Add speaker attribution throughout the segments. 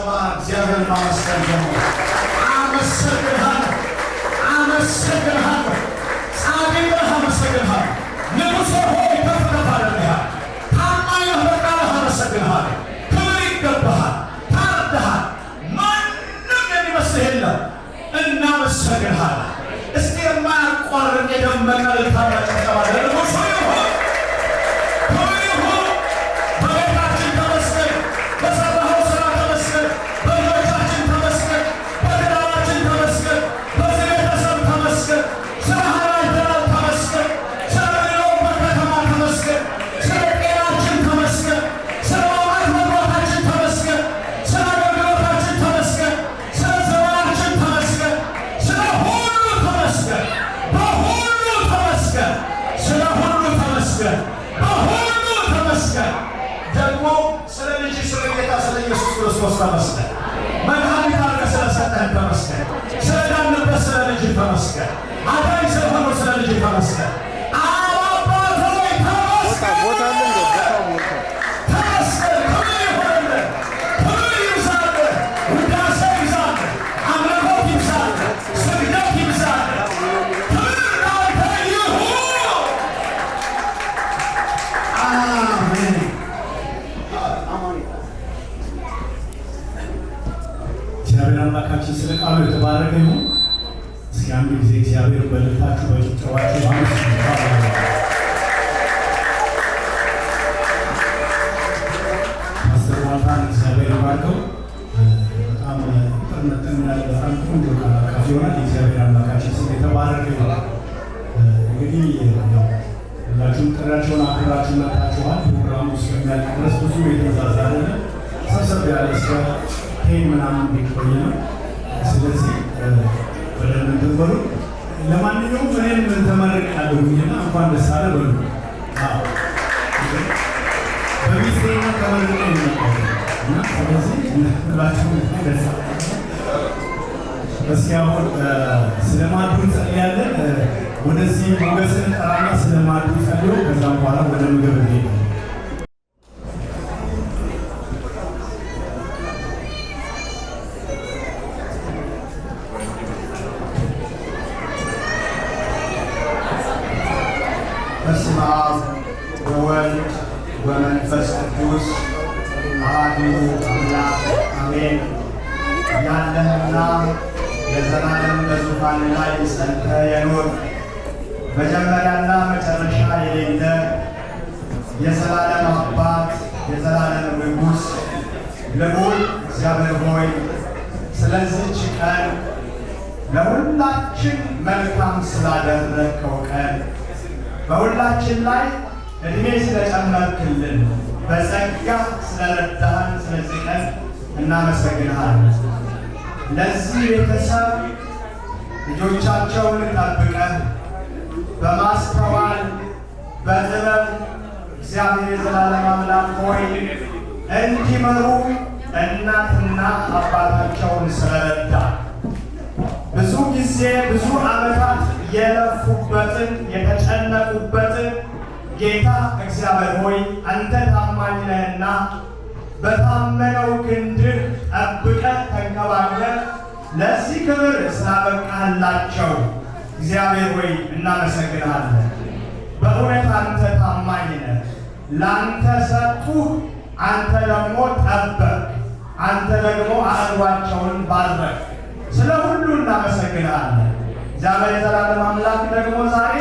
Speaker 1: በጭብጨባ እግዚአብሔር ማመስገን ጀምሩ። አመሰግንሃለሁ፣ አመሰግንሃለሁ። ጻድቅ ነህ፣ አመሰግንሃለሁ። ንጉሴ ሆይ ከፍ ከፍ አደርግሃለሁ። ታማኝ ነህ፣ በቃልህ አመሰግንሃለሁ። ክብር ይገባሃል፣ ታርደሃል። ማንም የሚመስልህ የለም። እናመሰግንሃለን። እስቲ የማያቋርጥ የደመቀ እልልታና ጭብጨባ ለንጉሱ ይሁን። ክብር ይሁን። በቤታችን ተመስገን፣ በሰራኸው ስራ ተመስገን፣ በልጆቻችን ተመስገን፣ በትዳራችን ተመስገን፣ በዚህ ቤተሰብ ተመስገን፣ ስራህን አይተናል ተመስገን፣ ስለምንኖርበት ከተማ ተመስገን፣ ስለ ጤናችን ተመስገን፣ ስለ መውጣት መግባታችን ተመስገን፣ ስለ አገልግሎታችን ተመስገን፣ ስለ ዘመናችን ተመስገን፣ ስለ ሁሉ ተመስገን፣ በሁሉ ተመስገን፣ ስለ ሁሉ ተመስገን፣ በሁሉ ተመስገን። ደግሞ ስለ ልጅ ስለ ጌታ ስለ ኢየሱስ ክርስቶስ ተመስገን። መድኃኒት አድርገህ ስለሰጠህን ተመስገን። ስለ ዳንበት ስለ ልጅ ተመስገን። አዳኝ ስለሆነው ስለ ልጅ ተመስገን። አብ አባት ሆይ ተመስገን።
Speaker 2: ቦታ አለ እንዴ? ቦታ ሞልቷል።
Speaker 1: ተመስገን። ክብር ይሁንልህ፣ ክብር ይብዛልህ፣ ውዳሴ ይብዛልህ፣ አምልኮት ይብዛልህ፣ ስግደት ይብዛልህ። ክብር ለአንተ ይሁን። አሜን።
Speaker 3: እግዚአብሔር አምላካችን ስለ ቃሉ የተባረከ ይሁን። እስኪ አንድ ጊዜ እግዚአብሔር በእልልታችሁ በጭብጨባችሁ አመስግኑ። ፓስተር ዋልታን እግዚአብሔር ይባርከው። በጣም ጥር መጠን ያለ በጣም ቆንጆ ቃል አካፍ ይሆናል። የእግዚአብሔር አምላካችን ስም የተባረከ ይሁን። እንግዲህ ያው ሁላችሁም ጥሪያቸውን አክብራችሁ መጥታችኋል። ፕሮግራሙ እስከሚያልቅ ድረስ ብዙ የተንዛዛ አይደለም፣ ሰብሰብ ያለ እስከ 10 ምናምን ቢቆይ ነው። ስለዚህ በደንብ እንትን በሉ። ለማንኛውም እኔም ተመርቄያለሁኝና እንኳን ደስ አለ በሉ። አዎ በሚስቴና ተመርቄ ነው የመጣሁት እና ስለዚህ ሁላችሁም እንኳን ደስ አለ። እስኪ አሁን ስለ ማዕዱ እንጸልያለን። ወደዚህ ሞገስን ጠራና ስለ ማዕዱ ጸልዮ ከዛም በኋላ ወደ ምግብ እንሄዳለን።
Speaker 4: በስመ አብ ወወልድ ወመንፈስ ቅዱስ አሐዱ አምላክ አሜን። ያለህና ለዘላለም በዙፋን ላይ ጸንተህ የኖርህ፣ መጀመሪያና መጨረሻ የሌለ የዘላለም አባት፣ የዘላለም ንጉሥ፣ ልዑል እግዚአብሔር ሆይ፣ ስለዚህች ቀን፣ ለሁላችን መልካም ስላደረግከው ቀን፣ በሁላችን ላይ እድሜ ስለጨመርክልን፣ በጸጋ ስለረዳህን ስለዚህ ቀን እናመሰግንሃለን። ለዚህ ቤተሰብ ልጆቻቸውን ጠብቀህ በማስተዋል በጥበብ እግዚአብሔር የዘላለም አምላክ ሆይ እንዲመሩ እናትና አባታቸውን ስለረዳ፣ ብዙ ጊዜ ብዙ ዓመታት የለፉበትን የተጨነቁበትን ጌታ እግዚአብሔር ሆይ አንተ ታማኝ ነህና በታመነው ክንድህ ጠብቀህ ተንከባክበህ ለዚህ ክብር ስላበቃህላቸው እግዚአብሔር ሆይ እናመሰግንሃለን። በእውነት አንተ ታማኝ ነህ። ለአንተ ሰጡህ፣ አንተ ደግሞ ጠበቅ፣ አንተ ደግሞ አእምሯቸውን ባረክ። ስለ ሁሉ እናመሰግንሃለን። እግዚአብሔር የዘላለም አምላክ ደግሞ ዛሬ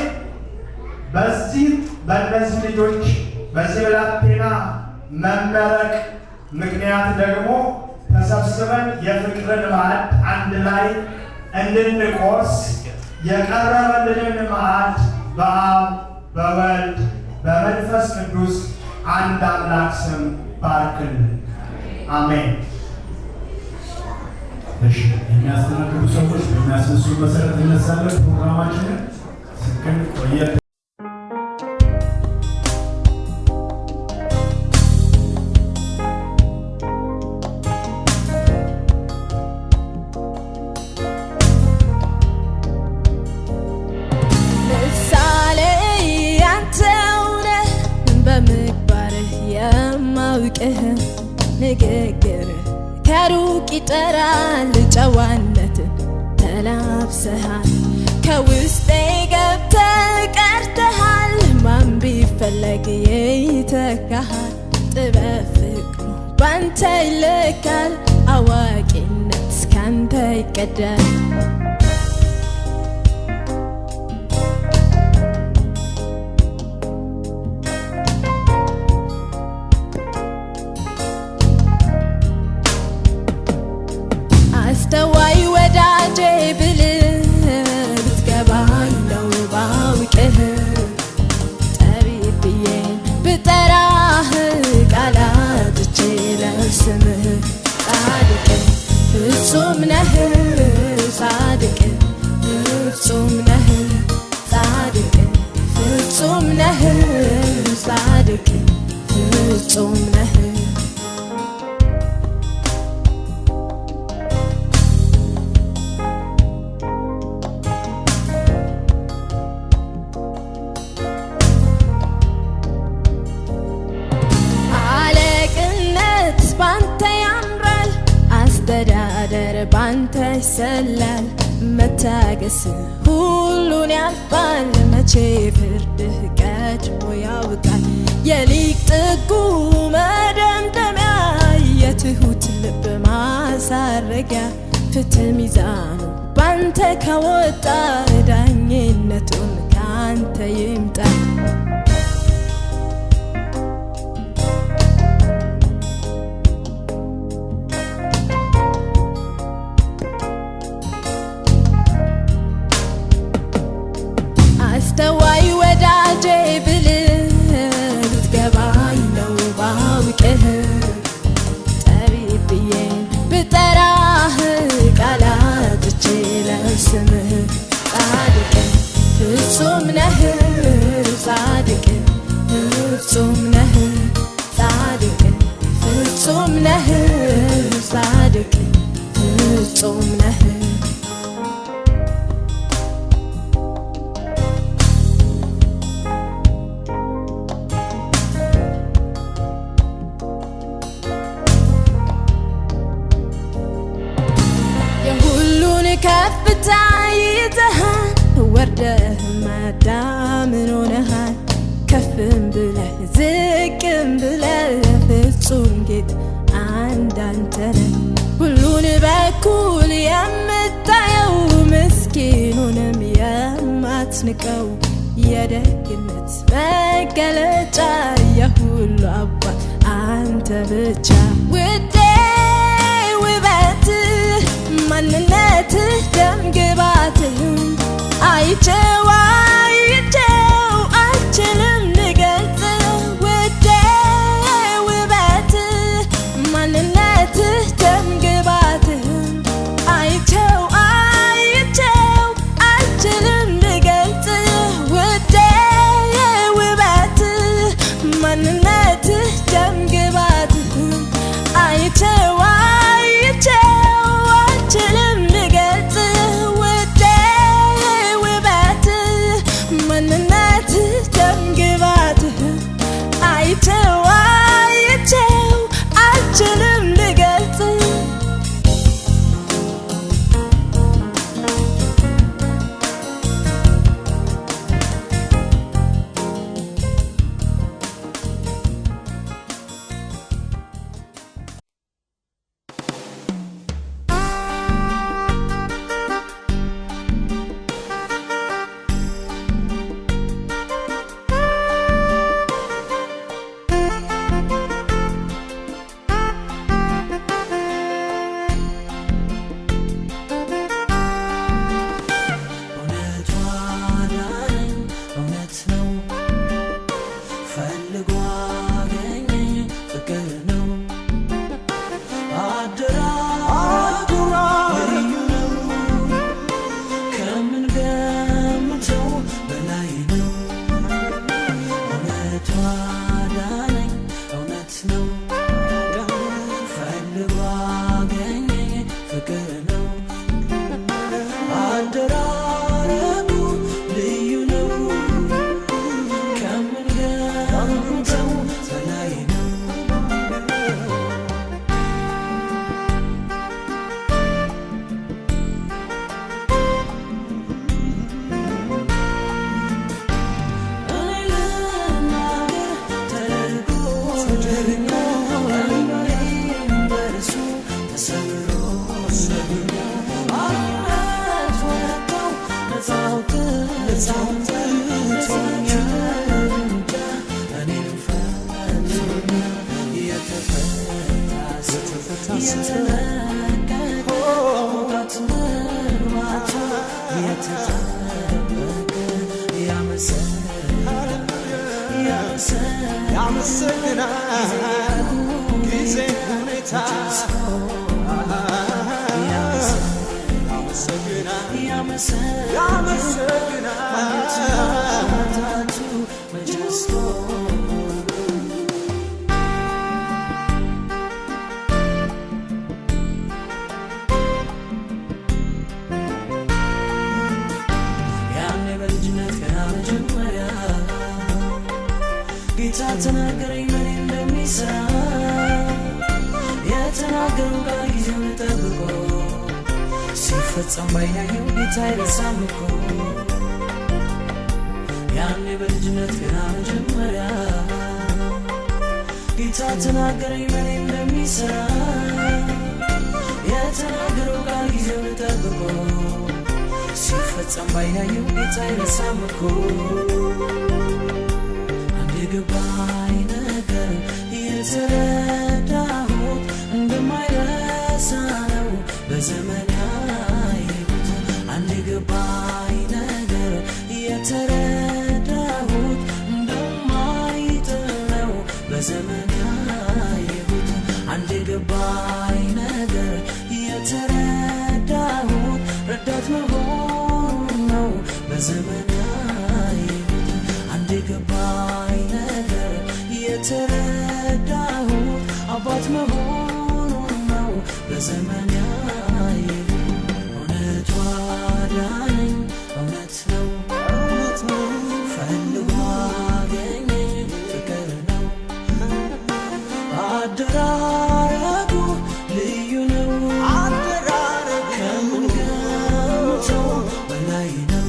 Speaker 4: በዚህ በእነዚህ ልጆች በዚህ ብላቴና መመረቅ ምክንያት ደግሞ ተሰብስበን የፍቅርን ማዕድ አንድ ላይ እንድንቆርስ የቀረበልንን ማዕድ በአብ በወልድ በመንፈስ ቅዱስ አንድ አምላክ ስም ባርክልን። አሜን።
Speaker 3: እሺ፣ የሚያስተናግዱ ሰዎች በሚያስነሱ መሰረት እነሳለን። ፕሮግራማችንን ስክን ቆየት
Speaker 5: ምሳሌ ያንተው ነህ፣ በምግባርህ የማውቅህ፣ ንግግር ከሩቅ ይጠራል። ጨዋነትን ተላብሰሃል፣ ከውስጤ ገብተህ ቀርተሃል። ማን ቢፈለግ ይተካሃል? ጥበብ ፍቅሩ ባንተ ይለካል፣ አዋቂነት ካንተ ይቀዳል። አስተዋይ ወዳጄ ብልህ ብትገባኝ ነው ባውቅህ፣ ጠቢብ ብዬ ብጠራህ ቃላትቼ ለስምህ። ጻድቅ ፍጹም ነህ፣ ጻድቅ ፍጹም ነህ፣ ጻድቅ ፍጹም ነህ፣ ጻድቅ ፍጹም ነህ። አለቅነት ባንተ ያምራል፣ አስተዳደር ባንተ ይሰላል። መታገስ ሁሉን ያልፋል፣ መቼ ፍርድህ ቀድሞ ያውቃል። የሊቅ ጥጉ መደምደሚያ፣ የትሁት ልብ ማሳረጊያ፣ ፍትህ ሚዛኑ ባንተ ከወጣ ዳኝነቱን ካንተ ይምጣ። አስተዋይ ወዳጄ ብልህ ብትገባኝ ነው ባውቅህ፣ ጠቢብ ብዬ ብጠራህ ቃላትቼ ለስምህ። ጻድቅ ፍጹም ነህ፣ ጻድቅ ፍጹም ነህ፣ ጻድቅ ፍጹም ነህ፣ ጻድቅ ፍጹም ነህ። የሁሉን ከፍታ ይዘሃል፣ ወርደህ አዳምን ሆነሃል። ከፍም ብለህ ዝቅም ብለህ ፍጹም ጌታ አንድ አንተ ነህ። ሁሉን በኩል የምታየው፣ ምስኪኑንም የማትንቀው፣ የደግነት መገለጫ የሁሉ አባት አንተ ብቻ። ውዴ ውበት ማንነትህ ደም ግባትህ አይቼው አይቼው አልችልም ልገልጽ። ውዴ ውበት ማንነትህ ደም ግባትህ አይቼው አይቼው አልችልም ልገልጽ። ውዴ ውበት ማንነትህ ደም ግባትህ አይቼው አይቼው አልችልም ልገልጽ። ውዴ ውበት ማንነትህ
Speaker 2: ያመሰግናል ጊዜ ሁኔታ ያመሰግናል ያመሰግናል።
Speaker 6: ያኔ በልጅነት ገና መጀመሪያ ጌታ ተናገረኝ በኔ እንደሚሰራ። የተናገረው ቃል ጊዜውን ጠብቆ ሲፈጸም ባይናየው ጌታ አይረሳም እኮ። ያኔ በልጅነት ገና መጀመሪያ ጌታ ተናገረኝ በኔ እንደሚሰራ። የተናገረው ቃል ጊዜውን ጠብቆ ሲፈጸም ባይናየው ጌታ አይረሳም እኮ። አንድ የገባኝ ነገር የተረዳሁት እንደማይረሳ ነው በዘመን ያየሁት። አንድ የገባኝ ነገር የተረዳሁት እንደማይጥል ነው በዘመን ያየሁት። አንድ የገባኝ ነገር የተረዳሁት ረዳት መሆኑን ነው በዘመን ያየሁት። አንድ የገባኝ ነገር የተረዳሁት አባት መሆኑን ነው በዘመን ያየሁት። እውነቱ አዳነኝ እውነት ነው፣ ፈልጎ አገኘኝ ፍቅር ነው፣ አደራረጉ ልዩ ነው፣ ከምንገምተው በላይ ነው።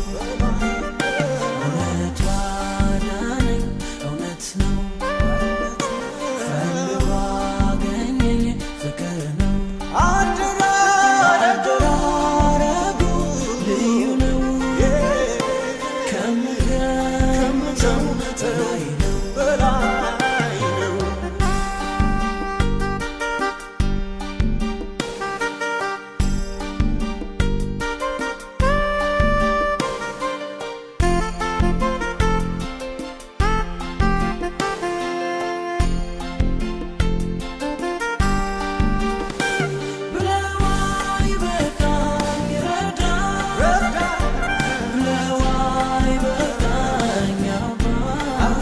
Speaker 6: እውነቱ አዳነኝ እውነት ነው፣ ፈልጎ አገኘኝ ፍቅር ነው፣ አደራረጉ ልዩ ነው፣ ከምንገምተው በላይ ነው።
Speaker 2: በላይ ነው።
Speaker 6: ብለዋይ በቃኝ ረዳት፣ ብለዋይ በቃኝ አባት፣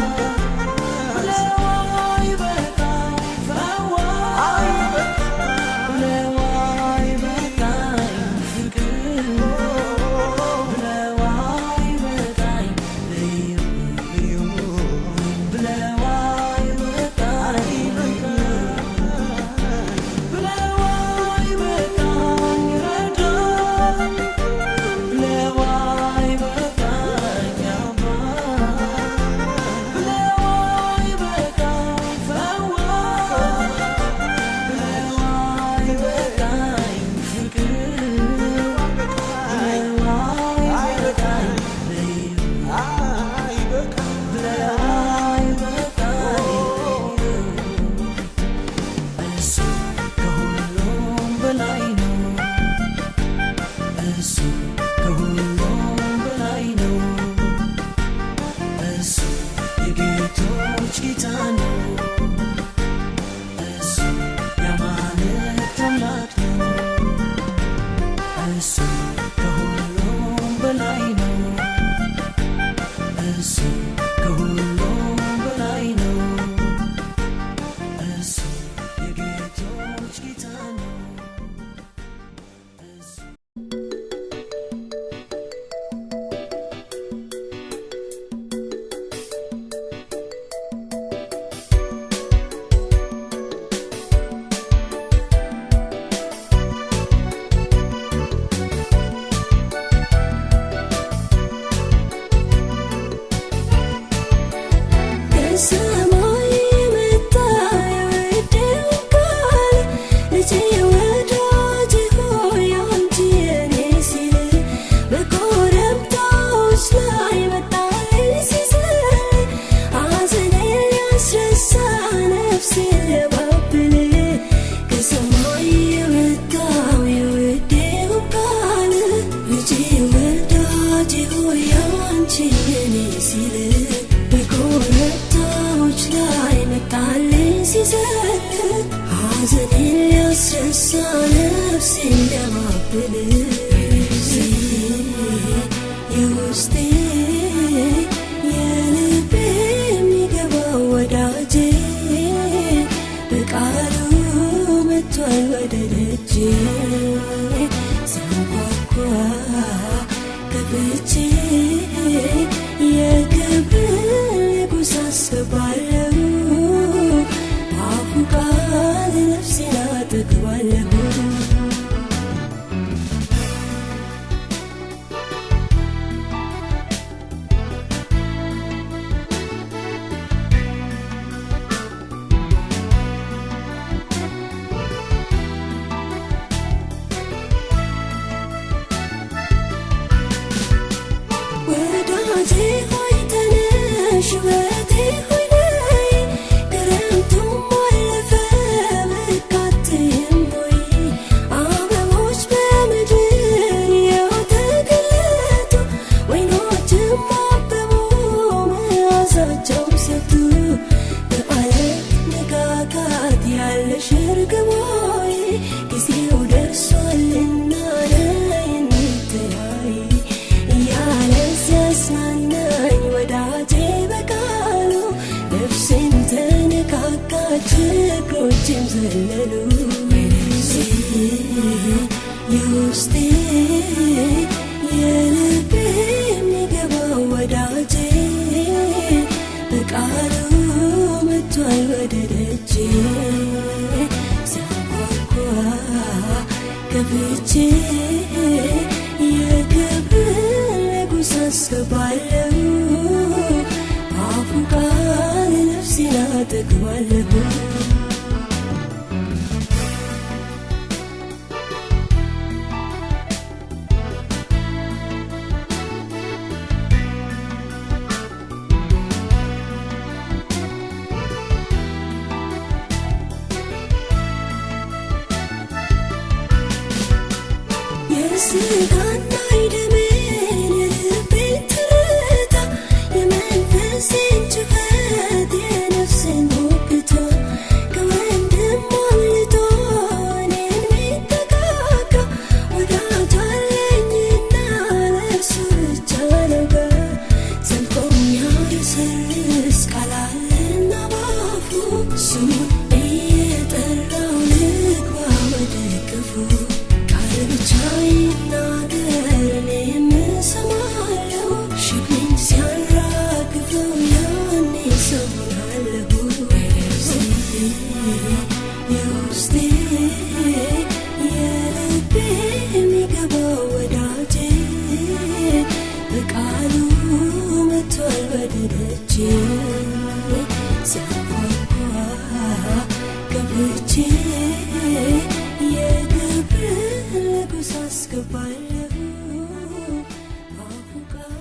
Speaker 6: ብለዋይ በቃኝ ፈዋይ፣ ብለዋይ በቃኝ ፍቅር፣ ብለዋይ በቃኝ ልዩ ልዩ፣ ብለዋይ በቃኝ ልዩ፣ ብለዋይ በቃኝ ረዳት፣ ብለዋይ በቃኝ አባት፣ ብለዋይ በቃኝ ፈዋይ፣ ብለዋይ በቃኝ ፍቅር፣ ብለዋይ በቃኝ ልዩ፣ ብለዋይ በቃኝ ልዩ። እሱ ከሁሉም በላይ ነው። እሱ ከሁሉም በላይ ነው። እሱ የጌቶች ጌታ ነው። እሱ የአማልክት አምላክ ነው። እሱ ከሁሉም በላይ ነው። እሱ ከሁሉም በላይ ነው። እሱ የጌቶች ጌታ ነው። እሱ
Speaker 5: ከሰማይ የመጣ የውዴው ቃል ልጄ ወዳጄ ሆይ አንቺ የኔ ሲል በኮረብታዎች ላይ መጣልኝ ሲዘል ሐዘኔን ሊያስረሳ ነፍሴን ሊያባብል። ከሰማይ የመጣው የውዴው ቃል ልጄ ወዳጄ ሆይ አንቺ የኔ ሲል በኮረብታዎች ላይ መጣልኝ ሲዘል ሐዘኔን ሊያስረሳ ነፍሴን ሊያባብል የውስጤ የልቤ የሚገባው ወዳጄ በቃሉ መጥቷል ወደ ደጄ ሲያንኳኳ ከፍቼ የክብር ንጉሥ አስገባለሁ በአፉ ቃል ነፍሴን አጠግባለሁ። ወዳጄ ሆይ ተነሽ፣ ውበቴ ሆይ ነይ፣ ክረምቱም አለፈ ብቅ አትይም ወይ? አበቦች በምድር ያው ተገለጡ፣ ወይኖችም አበቡ መዓዛቸው ሰጡ። በዓለም ንቃቃት ያለሽ እርግብ ሆይ ጊዜው ደርሷልና ነይ እንተያይ እያለ ሲያጽናናኝ ወዳጄ በቃሉ ነፍሴም ተነቃቃች እግሮቼም ዘለሉ። የውስጤ የልቤ የሚገባው ወዳጄ በቃሉ መጥቷል ወደ ደጄ ሲያንኳኳ ከፍቼ የክብር ንጉሥ አስገባለሁ በአፉ ቃል ነፍሴን አጠግባለሁ። የስጋና የደሜን የልቤን ትርታ የመንፈሴን ጩኸት የነፍሴን ሞግታ ከወንድም አብልጦ እኔን ሚጠጋጋ ወዳጅ አለኝና ለእርሱ ብቻ ነጋ ዘልቆ የሚያረሰርስ ቃል አለና ባፉ ስሙን እየጠራው ልግባ ወደ እቅፉ ቃል ብቻ ይናገር እኔም እሰማለሁ ሸክሜን ሲያራግፈው ያኔ ሰው ሆናለሁ። የውስጤ የልቤ የሚገባው ወዳጄ በቃሉ መጥቷል ወደ ደጄ ሲያንኳኳ ከፍቼ የክብር ንጉሥ አስገባለሁ በአፉ ቃል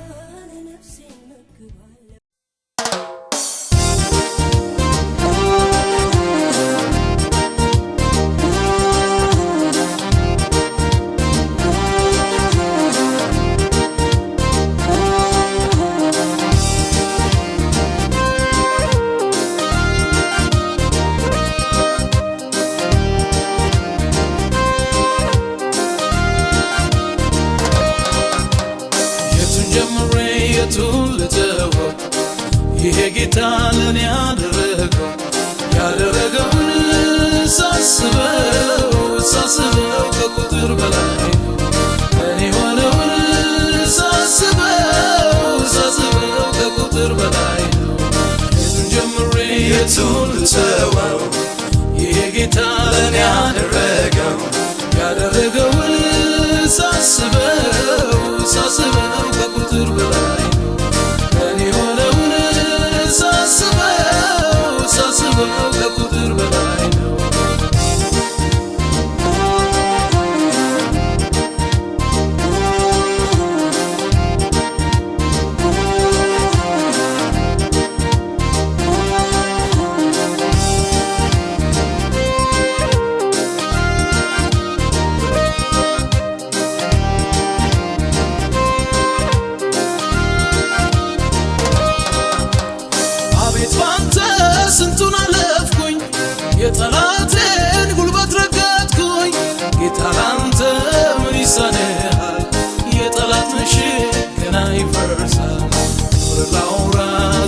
Speaker 5: ነፍሴን መግባለሁ።
Speaker 7: የቱን ጀምሬ የቱን ልተወው? ይሄ ጌታ ለኔ ያደረገው ያደረገውን ሳስበው ሳስበው ከቁጥር በላይ ነው። ለኔ የሆነውን ሳስበው ሳስበው ከቁጥር በላይ ነው። የቱን ጀምሬ የቱን ልተወው? ይሄ ጌታ ለኔ ያደረገው ያደረገውን ሳስበው ሳስበው ከቁጥር በላይ ነው። ለኔ የሆነውን ሳስበው ሳስበው ከቁጥር በላይ ነው።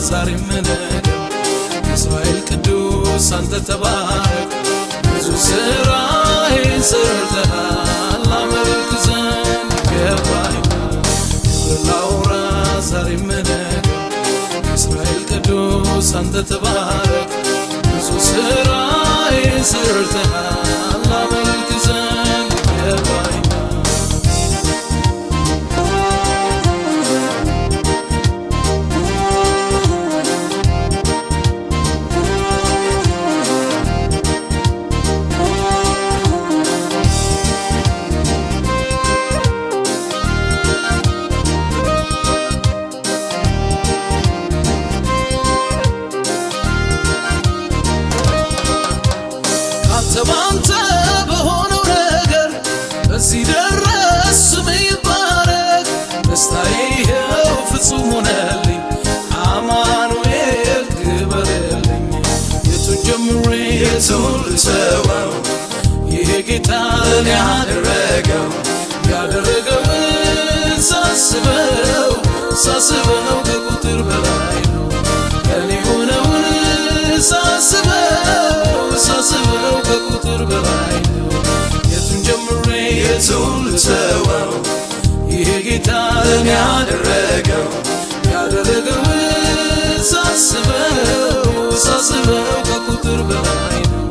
Speaker 7: ዛሬም ነገም። የእስራኤል ቅዱስ አንተ ተባረክ። ብዙ ስራዬን ሰርተሃል፣ አመልክ ዘንድ ይገባኛል። ክብር ላውራ ዛሬም ነገም። የእስራኤል ቅዱስ አንተ ተባረክ። ብዙ ስራዬን ሰርተሃል፣ አመልክ ዘንድ ይገባኛል። ካንተ ባንተ በሆነው ነገር እዚህ ደረስ፣ ስምህ ይባረክ። ደስታዬ ይኸው ፍጹም ሆነልኝ፣ አማኑኤል ክበርልኝ። የቱን ጀምሬ የቱን ልተወው? ይሄ ጌታ ለኔ ያደረገው፣ ያደረገውን ሳስበው፣ ሳስበው ከቁጥር በላይ ነው። ለኔ ሆነውን ሳስበው፣ ሳስበው ከቁጥር በላይ ነው። የቱን ጀምሬ የቱን ልተወው? ይሄ ጌታ ለኔ ያደረገው፣ ያደረገውን ሳስበው፣ ሳስበው ከቁጥር በላይ ነው።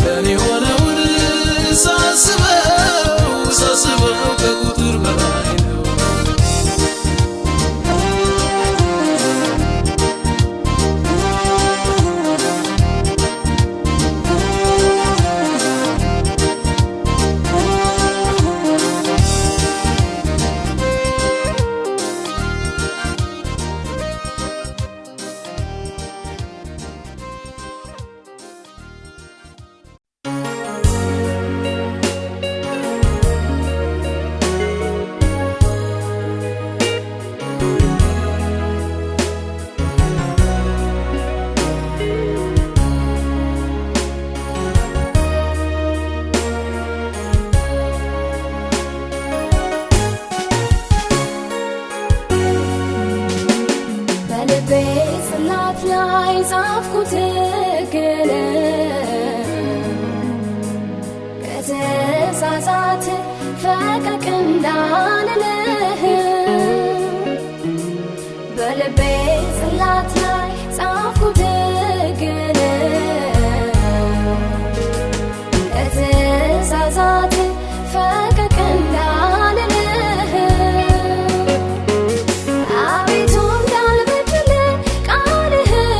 Speaker 7: ለኔ ሆነውን ሳስበው፣ ሳስበው ከቁጥር በላይ ነው።
Speaker 5: በልቤ ጽላት ላይ ጻፍኩት ሕግን፣ ከትእዛዛት ፈቀቅ እንዳልልህ። በልቤ ጽላት ላይ ጻፍኩት ሕግን፣ ከትእዛዛት ፈቀቅ እንዳልልህ። አቤቱ እንዳልበድል ቃልህን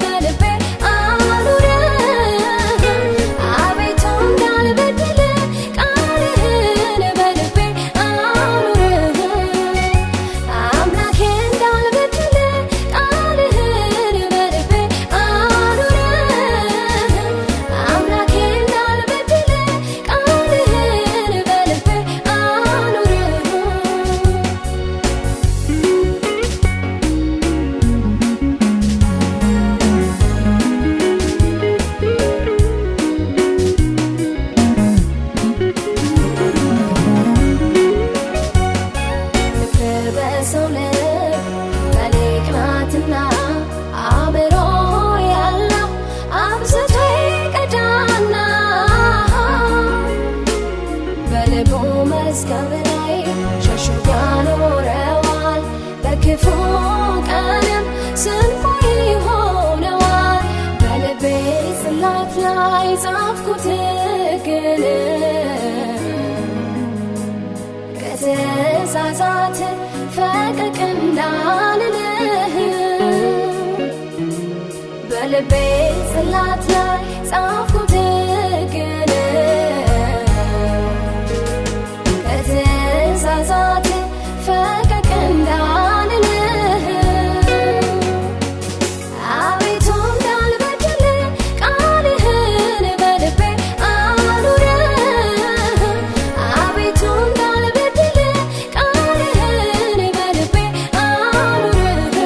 Speaker 5: በልቤ አኑረህ። አቤቱ እንዳልበድል ቃልህን በልቤ አኑረህ። አምላኬ እንዳልበድል ቃልህን በልቤ አኑረህ። አምላኬ እንዳልበድል ቃልህን በልቤ አኑረህ። ምክር በሰው ልብ ጠሊቅ ናትና፣ አእምሮ ያለው አብዝቶ ይቀዳና። በልቡ መዝገብ ላይ ሸሽጎ ያኖረዋል፣ በክፉ ቀንም ስንቁ ይሆነዋል። በልቤ ጽላት ላይ ጻፍኩት ሕግን፣ ከትእዛዛት ፈቀቅ እንዳልልህ። በልቤ ጽላት ላይ ጻፍኩት ሕግን፣ ከትእዛዛት ፈቀቅ እንዳልልህ። አቤቱ እንዳልበድል ቃልህን በልቤ አኑረህ። አቤቱ እንዳልበድል ቃልህን በልቤ አኑረህ።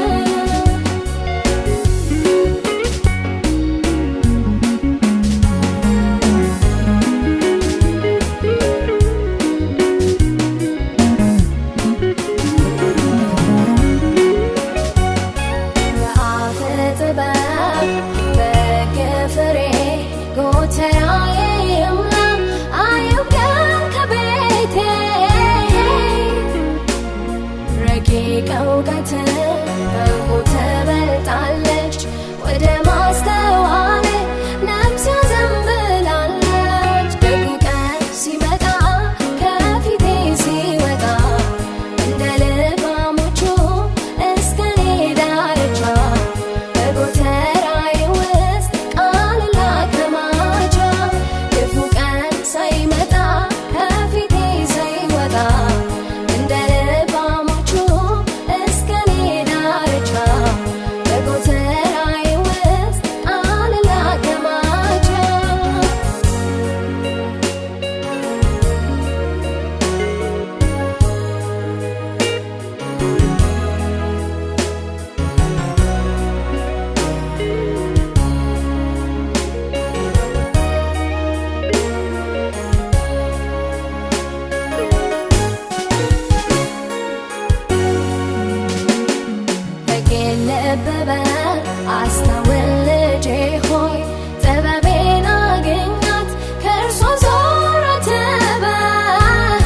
Speaker 5: አስተውል ልጄ ሆይ ጥበቤን አግኛት፣ ከእርሷ ዞር አትበል።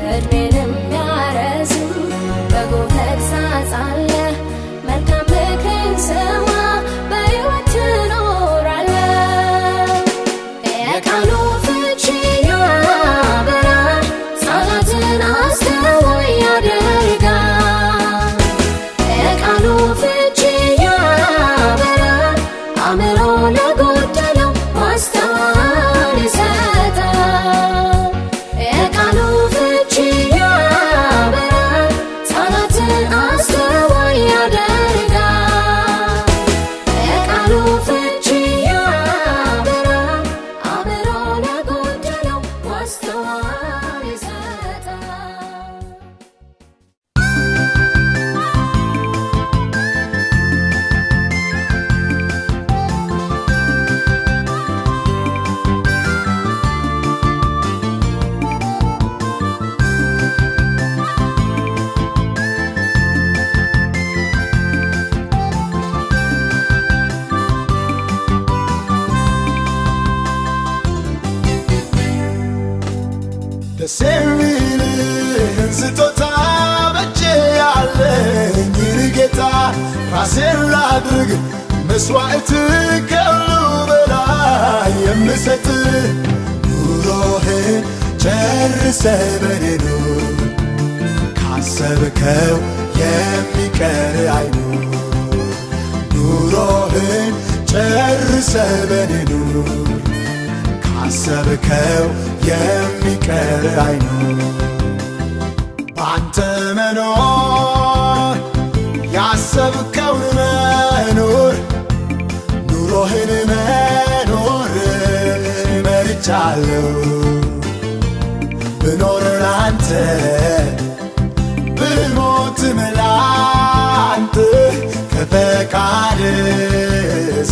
Speaker 5: ዕድሜንም ያረዝም በጎ ተግሣጽ አለ። መልካም ምክሬን ስማ፣ በሕይወት ትኖራለህ። የቃሉ ፍቺ ያበራል፣ ሕፃናትን አስተዋይ ያደርጋል። የቃሉ ፍቺ ያበራል፣ አእምሮ ለጎደለው ማስተዋል ይሰጣል። የቃሉ ፍቺ ያበራል፣ ሕፃናትን አስተዋይ ያደርጋል። የቃሉ ፍቺ ያበራል፣ አእምሮ ለጎደለው ማስተዋል ይሰጣል።
Speaker 2: ደስ የሚልህን ስጦታ በእጄ ያለኝን ጌታ ራሴን ላድርግ መስዋዕት ከሁሉ በላይ የምሰጥ። ኑሮህን ጨርሰ በኔ ኑር፣ ካሰብከው የሚቀር አይኑር። ኑሮህን ጨርሰ በኔ ኑር፣ ካሰብከው የሚቀር አይኑር። ባንተ መኖር ያሰብከውን መኖር፣ ኑሮህን መኖር መርቻለሁ። ብኖር ላንተ፣ ብሞትም ላንተ፣ ከፈቃድ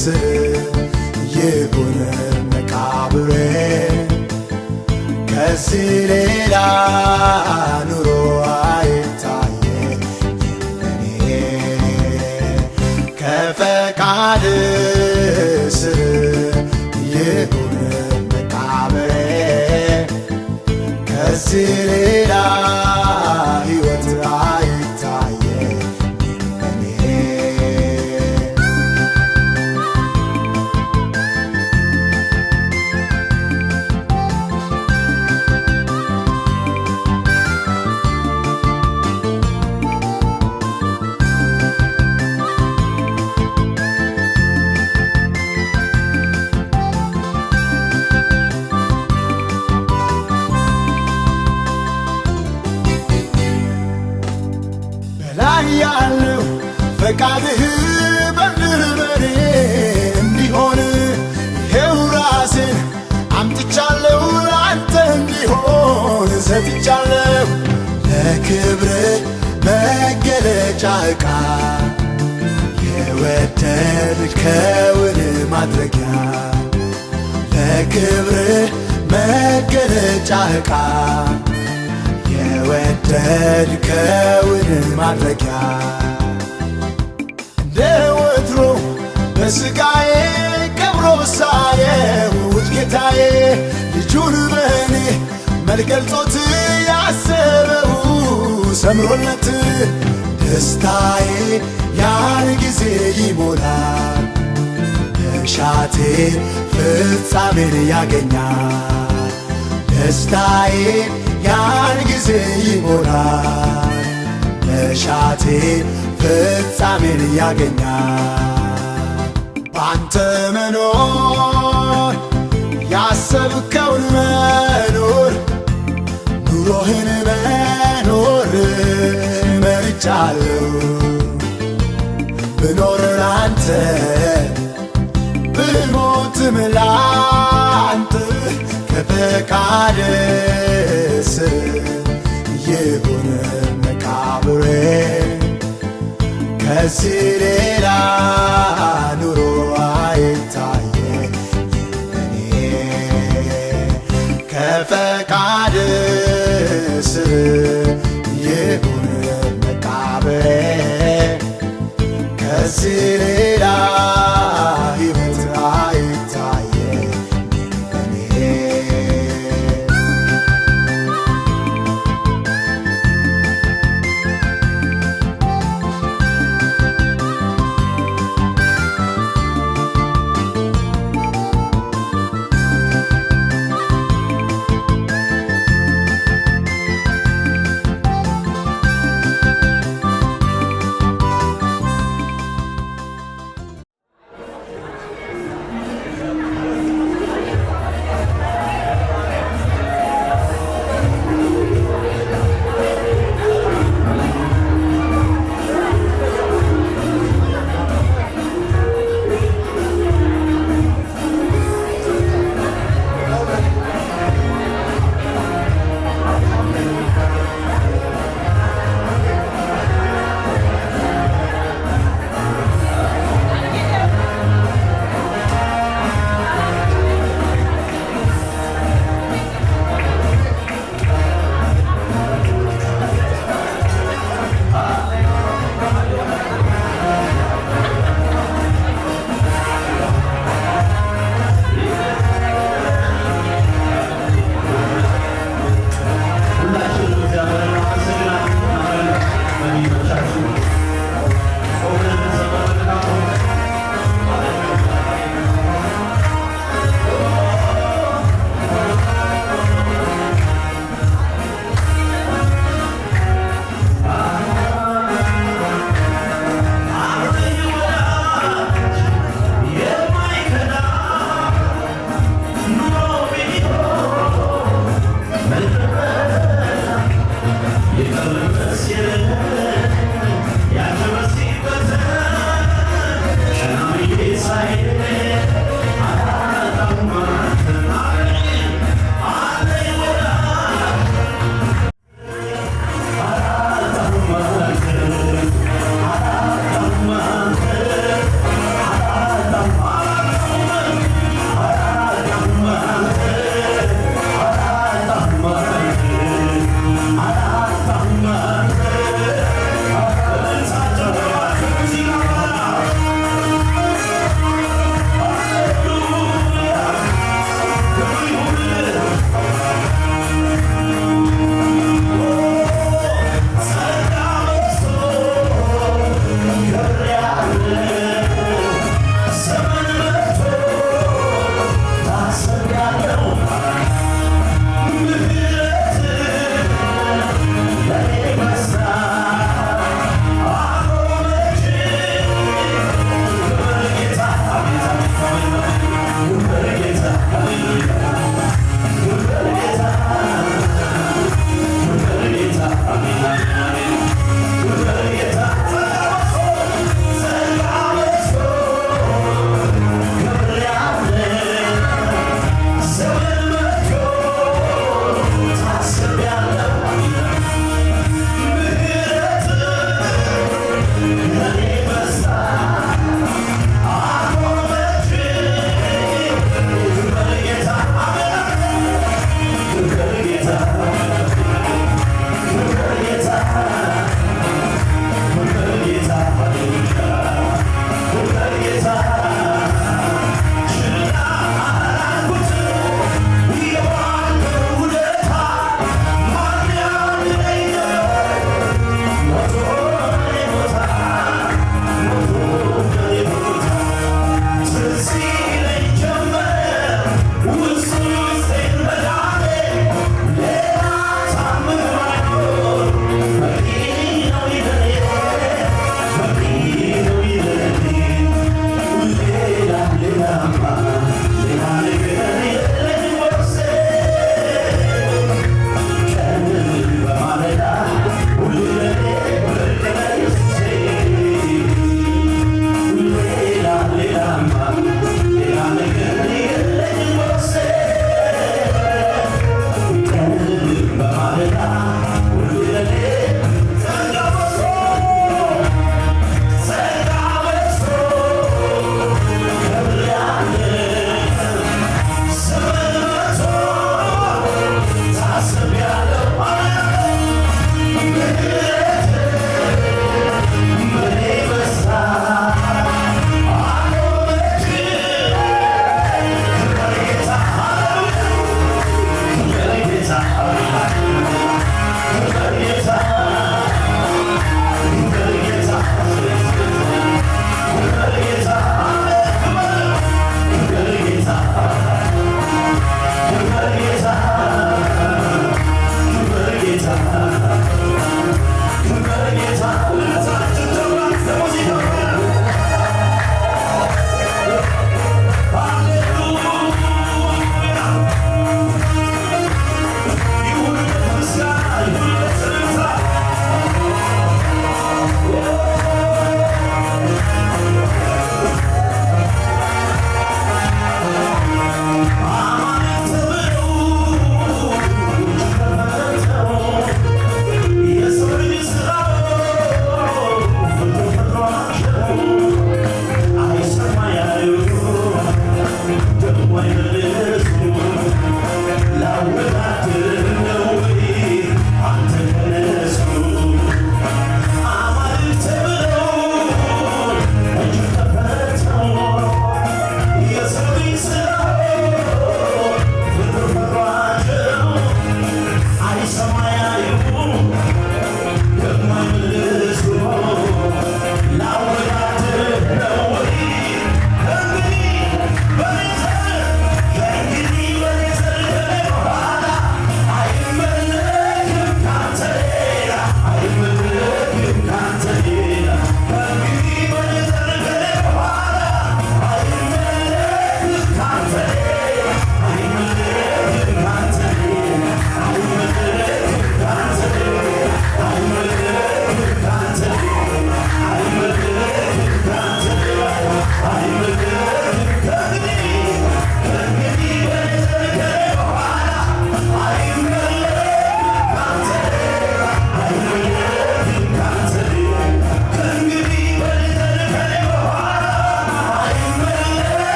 Speaker 2: ስር ይሁን መቃብሬ። ከዚህ ሌላ ኑሮ አይታየኝም እኔ። ከፈቃድ ስር ይሁን መቃብሬ፣ ከዚህ ሌላ ሕይወት አይታየኝም እኔ። በላይ ያለው ፈቃድህ በምድር በኔ እንዲሆን ይሄው ራሴን አምጥቻለሁ፣ ለአንተ እንዲሆን ሰጥቻለሁ። ለክብር መገለጫ ዕቃ፣ የወደድከውን ማድረጊያ። ለክብር መገለጫ ዕቃ፣ የወደድከውን ማድረጊያ። እንደ ወትሮ በሥጋዬ ከብሮ ሳየውት ጌታዬ ልጁን በእኔ መልገልጦት ያሰበው ሰምሮለት ደስታዬ ያን ጊዜ ይሞላል፣ መሻቴ ፍጻሜን ያገኛል። ደስታዬ ያን ጊዜ ይሞላል፣ መሻቴ ፍጻሜን ያገኛል። ባንተ መኖር ያሰብከውን መኖር፣ ኑሮህን መኖር መርጫለሁ። ብኖር ላንተ፣ ብሞትም ላንተ፣ ከፈቃድ ስር ይሁን መቃብሬ። ከዚህ ሌላ ኑሮ አይታየኝም እኔ። ከፈቃድ ስር ይሁን መቃብሬ። ከዚህ ሌላ ሕይወት አይታየኝም እኔ።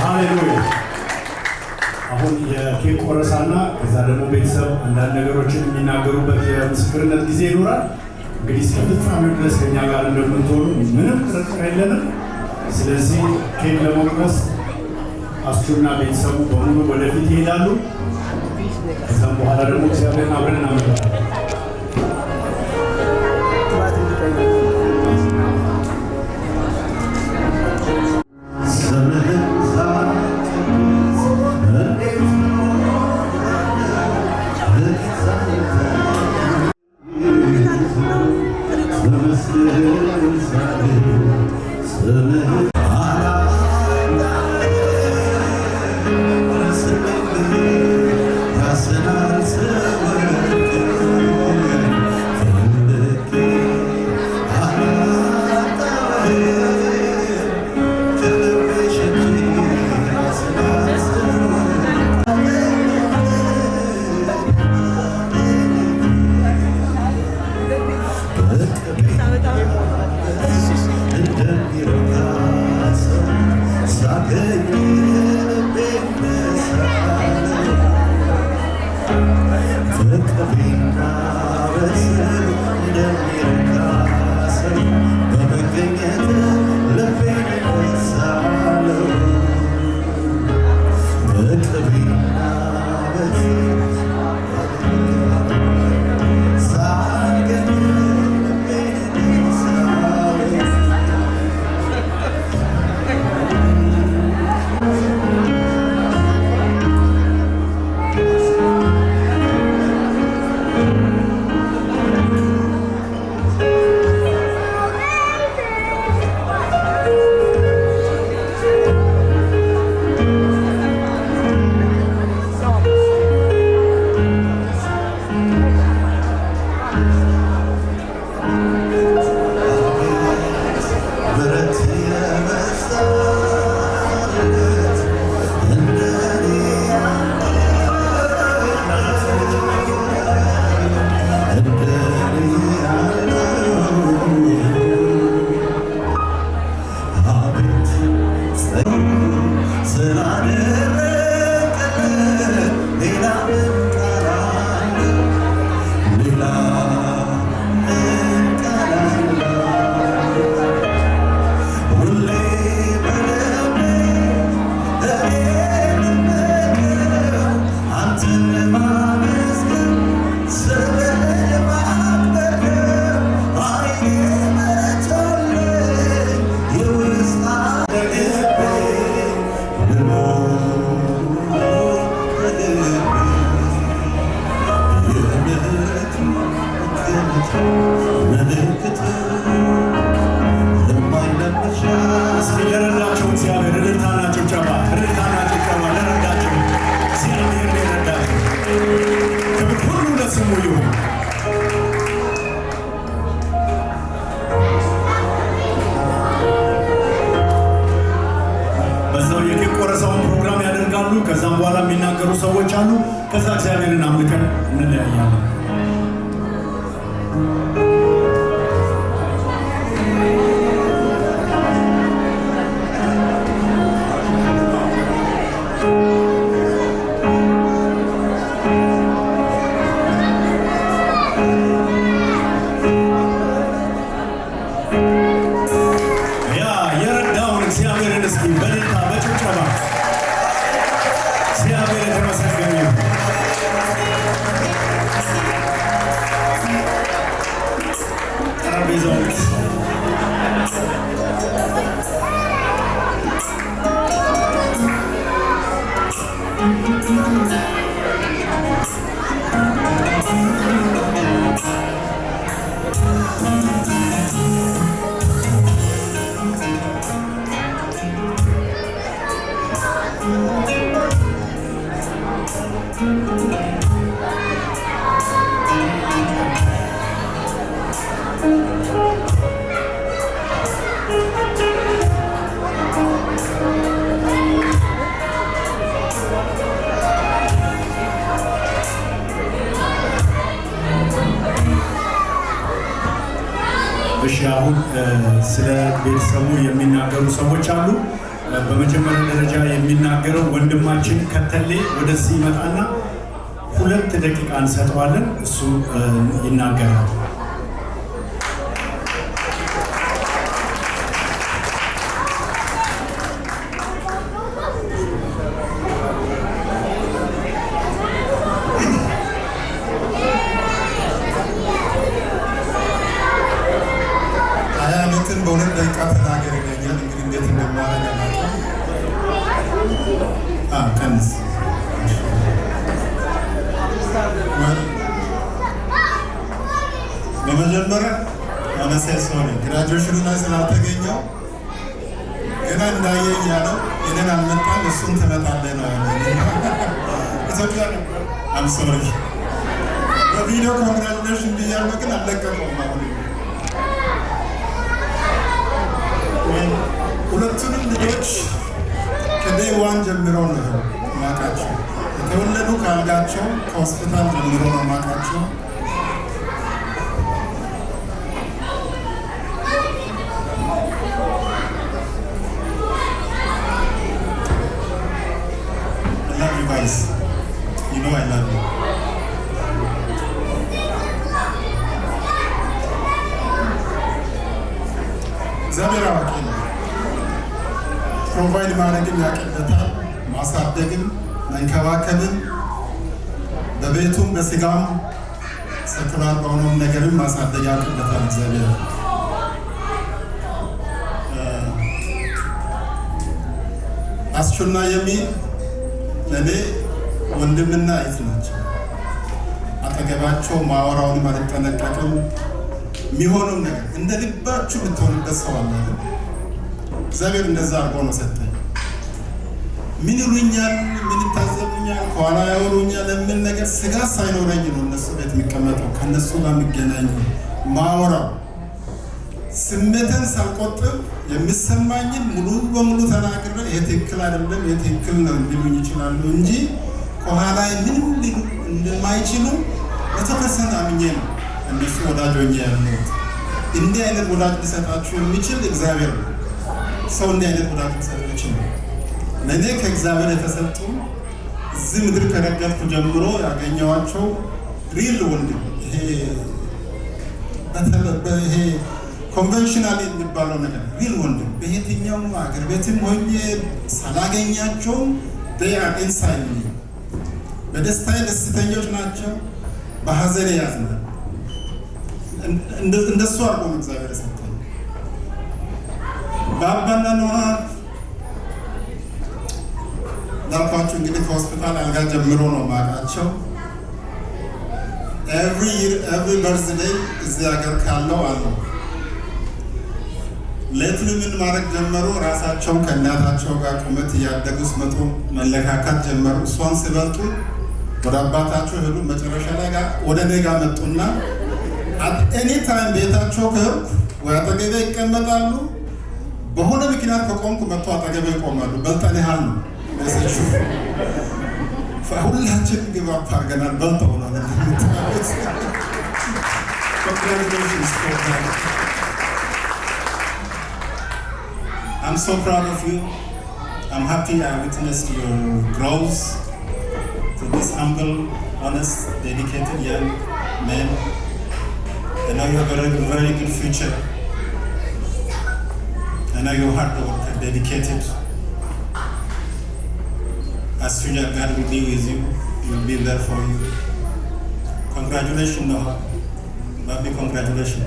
Speaker 3: ሃሌሉያ። አሁን የኬክ ቆረሳና ከዛ ደግሞ ቤተሰብ አንዳንድ ነገሮችን የሚናገሩበት የምስክርነት ጊዜ ይኖራል። እንግዲህ እስከ ፍጻሜው ድረስ ከኛ ጋር እንደምትሆኑ ምንም ጥርጥር የለንም። ስለዚህ ኬክ ለመቁረስ አስቹና ቤተሰቡ በሙሉ ወደፊት ይሄዳሉ። ከዛም በኋላ ደግሞ እግዚአብሔርን አብረን እናመልካለን። ከዛም በኋላ የሚናገሩ ሰዎች አሉ። ከዛ እግዚአብሔርን አምልከን እንለያያለን። ያ የረዳውን እግዚአብሔርን እስኪ በእልልታ በጭብጨባ እግዚአብሔር የተመሰገነ ይሁን። ጠረጴዛውን እሺ አሁን ስለ ቤተሰቡ የሚናገሩ ሰዎች አሉ። በመጀመሪያ ደረጃ የሚናገረው ወንድማችን ከተሌ ወደዚህ ይመጣና 2 ደቂቃ እንሰጠዋለን። እሱ ይናገራል።
Speaker 8: 20 ዓመትን በ2 ደቂቃ ተናገር ይለኛል። እንግዲህ እንዴት እንደማደርግ አላውቅም። ቀንስ። Well፣ በመጀመሪያ አነሴ sorry graduation ኑ ላይ ስላልተገኘው ገና እንዳየኝ ያለው የኔን አልመጣም እሱን ትመጣለህ ነው ያለኝ። ኢትዮጵያ ነበር። I'm sorry፣ በቪዲዮ congratulation ብያለሁ፣ ግን አልለቀቀውም አሁን። ሁለቱንም ልጆች ከ day one ጀምሮ ነው ማቃቸው። የተወለዱ ከአልጋቸው ከሆስፒታል ጀምሮ ነው ማቃቸው። I love you guys. You know I love you. እግዚአብሔር አዋቂ ነው። Provide ማድረግም ያውቅበታል፣ ማሳደግም መንከባከብም በቤቱም በስጋም secular በሆነውም ነገርም ማሳደግ ያውቅበታል እግዚአብሔር። አስቹና የሚ ለእኔ ወንድምና እህት ናቸው። አጠገባቸው ማወራውንም አልጠነቀቅም። የሚሆነው ነገር እንደ ልባችሁ የምትሆንበት ሰው አለ አይደል? እግዚአብሔር እንደዛ አድርጎ ነው ሰጠኝ። ምን ይሉኛል፣ ምን ይታዘቡኛል፣ ከኋላ ያወሩኛል የሚል ነገር ስጋት ሳይኖረኝ ነው እነሱ ቤት የሚቀመጠው፣ ከእነሱ ጋር የሚገናኘው፣ ማወራው። ስሜትን ሳልቆጥብ የሚሰማኝን ሙሉ በሙሉ ተናግሬ ይሄ ትክክል አይደለም፣ ይሄ ትክክል ነው ሊሉኝ ይችላሉ እንጂ ከኋላ ምንም ሊሉ እንደማይችሉ 100% አምኜ ነው እነሱ ወዳጅ ሆኜ ያለሁት። እንዲህ አይነት ወዳጅ ሊሰጣችሁ የሚችል እግዚአብሔር ነው። ሰው እንዲህ አይነት ወዳጅ ሊሰጥ ይችላል። ለእኔ ከእግዚአብሔር የተሰጡ እዚህ ምድር ከረገጥኩ ጀምሮ ያገኘኋቸው real ወንድም፣ ይሄ conventional የሚባለው ነገር real ወንድም፣ በየትኛውም አገር ቤትም ሆኜ ሳላገኛቸውም they are inside me። በደስታዬ ደስተኞች ናቸው፣ በሀዘኔ ያዝናል። እንደሱ አድርጎ ነው እግዚአብሔር የሰጠኝ። በአባና ኖሃ እንዳልኳቸው እንግዲህ ከሆስፒታል አልጋ ጀምሮ ነው ማውቃቸው። Every year, every birthday እዚህ ሀገር ካለው አለው። Lately ምን ማድረግ ጀመሩ? ራሳቸው ከእናታቸው ጋር ቁመት እያደጉ ሲመጡ መለካካት ጀመሩ። እሷን ሲበልጡ ወደ አባታቸው ሄዱ። መጨረሻ ላይ ጋር ወደ እኔ ጋር መጡና at any time ቤታቸው ከሄድኩ ወይ አጠገቤ ይቀመጣሉ። በሆነ ምክንያት ከቆምኩ መጥቶ አጠገቤ ይቆማሉ። በልጠንሃል ነው። Message ሁላችን give up አድርገናል። በልተውናል እንደምታዩት። Congratulations for that. I'm so proud of you. I'm happy I witnessed your growth to this humble, honest, dedicated young man. I know you have a very, very good future. I know you're hard worker, dedicated. As usual, God will be with you. He will be there for you. Congratulations, Noah. Baby, congratulations.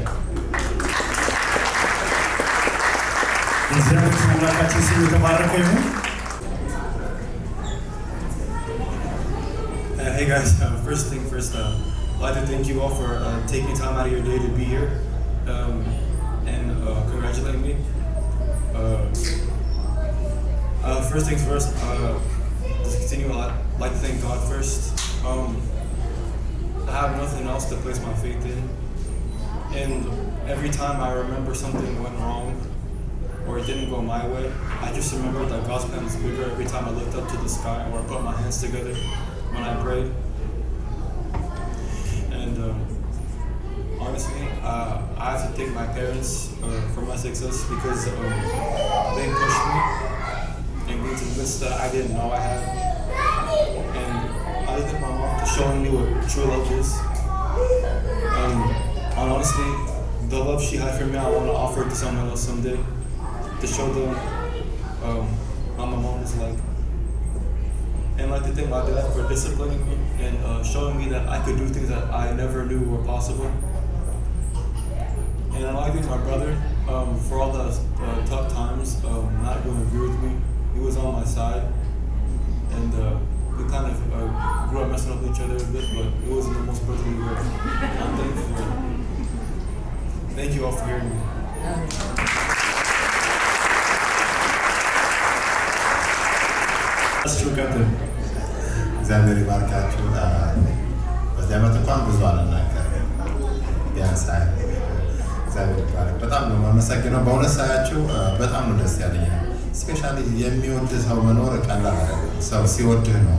Speaker 3: የእግዚአብሔር ስም አምላካችን ስም የተባረከ ይሁን።
Speaker 9: Hey guys, first thing first, I'd like to thank you all for taking time out of your day to be here and congratulate me. First things first, to continue, I'd like to thank God first. I have nothing else to place my faith in, and every time I remember something went wrong or it didn't go my way, I just remember that God's plan is bigger every time I looked up to the sky or put my hands together when I prayed. And honestly, I have to thank my parents for my success because they pushed me and grew to limits that I didn't know I had. And I thank my mom for showing me what true love is. And honestly, the love she had for me, I want to offer it to someone else someday, to show them how my mom was like. And I'd like to thank my dad for disciplining me and showing me that I could do things that I never knew were possible. And I'd like to thank my brother for all the tough times, not going to agree with me. He was on my side, and we kind of grew up messing up with each other a bit, but it wasn't the most brotherly way. I'm thankful for it. Thank you all for hearing me.
Speaker 3: እሱ ቀጥል።
Speaker 10: እግዚአብሔር ይባርካችሁ። በዚህ ዓመት እንኳን ብዙ አልናገርም፣ ቢያንስ እግዚአብሔር ይባረክ። በጣም ነው የማመሰግነው። በእውነት ሳያችሁ በጣም ነው ደስ ያለኝ። Especially የሚወድ ሰው መኖር ቀላል አይደለም። ሰው ሲወድህ ነው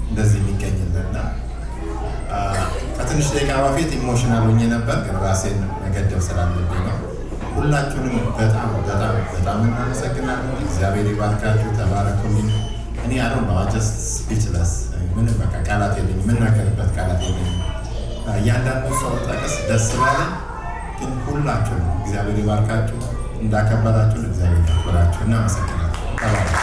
Speaker 10: እንደዚህ የሚገኝልህ እና ከትንሽ ደቂቃ በፊት emotional ሆኜ ነበር፣ ግን ራሴን መገደብ ስላለብኝ ነው። ሁላችሁንም በጣም በጣም በጣም እናመሰግናለን። እግዚአብሔር ይባርካችሁ። ተባረኩልኝ። እኔ I don't know, just speechless። ምንም በቃ ቃላት የለኝም፣ የምናገርበት ቃላት የለኝም። እያንዳንዱ ሰው ጠቅስ ደስ ባለኝ፣ ግን ሁላችሁንም እግዚአብሔር ይባርካችሁ። እንዳከበራችሁን እግዚአብሔር ያክብራችሁ። እናመሰግናለን። ተባረኩ።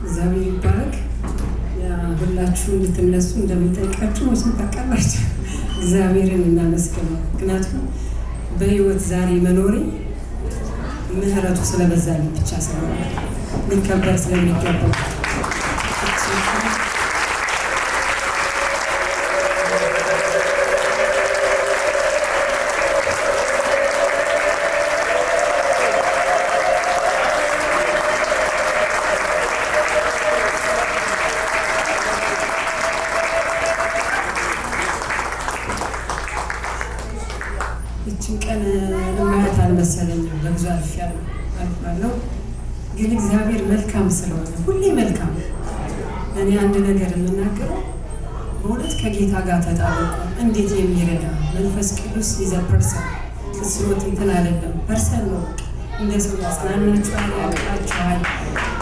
Speaker 11: እግዚአብሔር ይባረክ። ያ ሁላችሁ እንድትነሱ እንደምጠይቃችሁ መቼም ታውቃላችሁ። እግዚአብሔርን እናመስግነው። ምክንያቱም በህይወት ዛሬ መኖሬ ምህረቱ ስለበዛልኝ ብቻ ስለሆነ ሊከበር ስለሚገባው። ይችን ቀን እማያት አልመሰለኝም። በብዙ አልፌያለሁ አልፋለሁ። ግን እግዚአብሔር መልካም ስለሆነ ሁሌ መልካም። እኔ አንድ ነገር የምናገረው በእውነት ከጌታ ጋር ተጣበቁ። እንዴት የሚረዳ መንፈስ ቅዱስ is a person፣ እስሮት እንትን አይደለም፣ person ነው። እንደ ሰው ያጽናናችኋል፣ ያቅፋችኋል።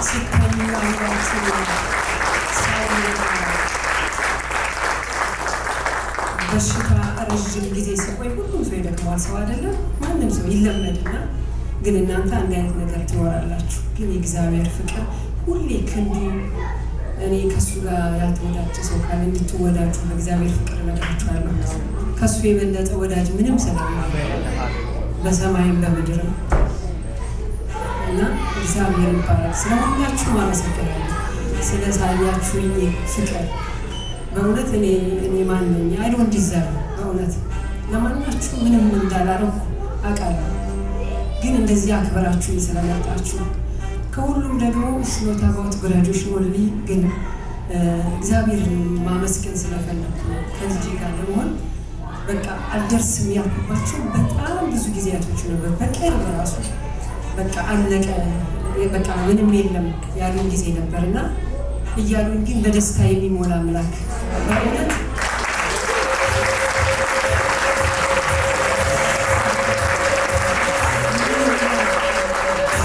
Speaker 11: ስተኙ አብሯችሁ ሰው በሽታ ረዥም ጊዜ ሲቆይ ሁሉም ሰው ይደክመዋል። ሰው አይደለም ማንም ሰው ይለመድና፣ ግን እናንተ አንድ አይነት ነገር ትኖራላችሁ። ግን የእግዚአብሔር ፍቅር ሁሌ ክንዱ እኔ ከእሱ ጋር ያልተወዳጀ ሰው ካለ እንድትወዳጁ በእግዚአብሔር ፍቅር እነግራችኋለሁ። ከእሱ የበለጠ ወዳጅ ምንም ስለማለ በሰማይም በምድርም እና እግዚአብሔር ይባረክ። ስለ ሁላችሁም አመሰግናለሁ፣ ስለሳያችሁኝ ፍቅር። በእውነት እኔ ማን ነኝ? I don't deserve። በእውነት ለማናችሁ ምንም እንዳላረኩ አውቃለሁ። ግን እንደዚህ አክብራችሁኝ ስለመጣችሁ፣ ከሁሉም ደግሞ it's not about graduation only፣ ግን እግዚአብሔርን ማመስገን ስለፈለኩ ነው። ከልጄ ጋር ለመሆን በቃ አልደርስም ያልኩባቸው በጣም ብዙ ጊዜያቶች ነበር። በቅርብ ራሱ በቃ አለቀ፣ በቃ ምንም የለም ያሉን ጊዜ ነበርና እያሉን ግን በደስታ የሚሞላ አምላክ በእውነት።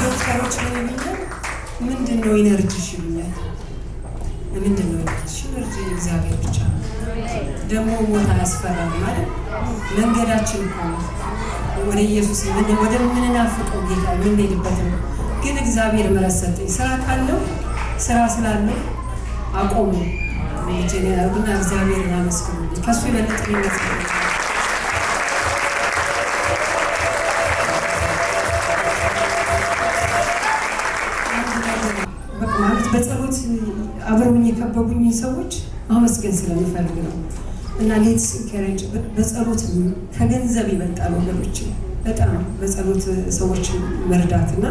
Speaker 11: ዶክተሮች ምን ይሉኛል? ምንድን ነው energy ሽ ይሉኛል። ምንድን ነው energy ሽ? Energy እግዚአብሔር ብቻ ነው። ደግሞ ሞት አያስፈራም ማለት መንገዳችን እኮ ነው። ወደ ኢየሱስ ወደምንናፍቀው ጌታ የምንሄድበት ነው። ግን እግዚአብሔር ምሕረት ሰጠኝ። ስራ ካለው ስራ ስላለው አቆሙ ልጄን ያደርጉና እግዚአብሔርን አመስግኑ። ከሱ የበለጠ ይመስገን። በቃ ማለት በጸሎት አብረውኝ የከበቡኝ ሰዎች ማመስገን ስለምፈልግ ነው። እና let's encourage፣ በጸሎት ከገንዘብ ይበልጣል ወገኖች፣ በጣም በጸሎት ሰዎች መርዳት እና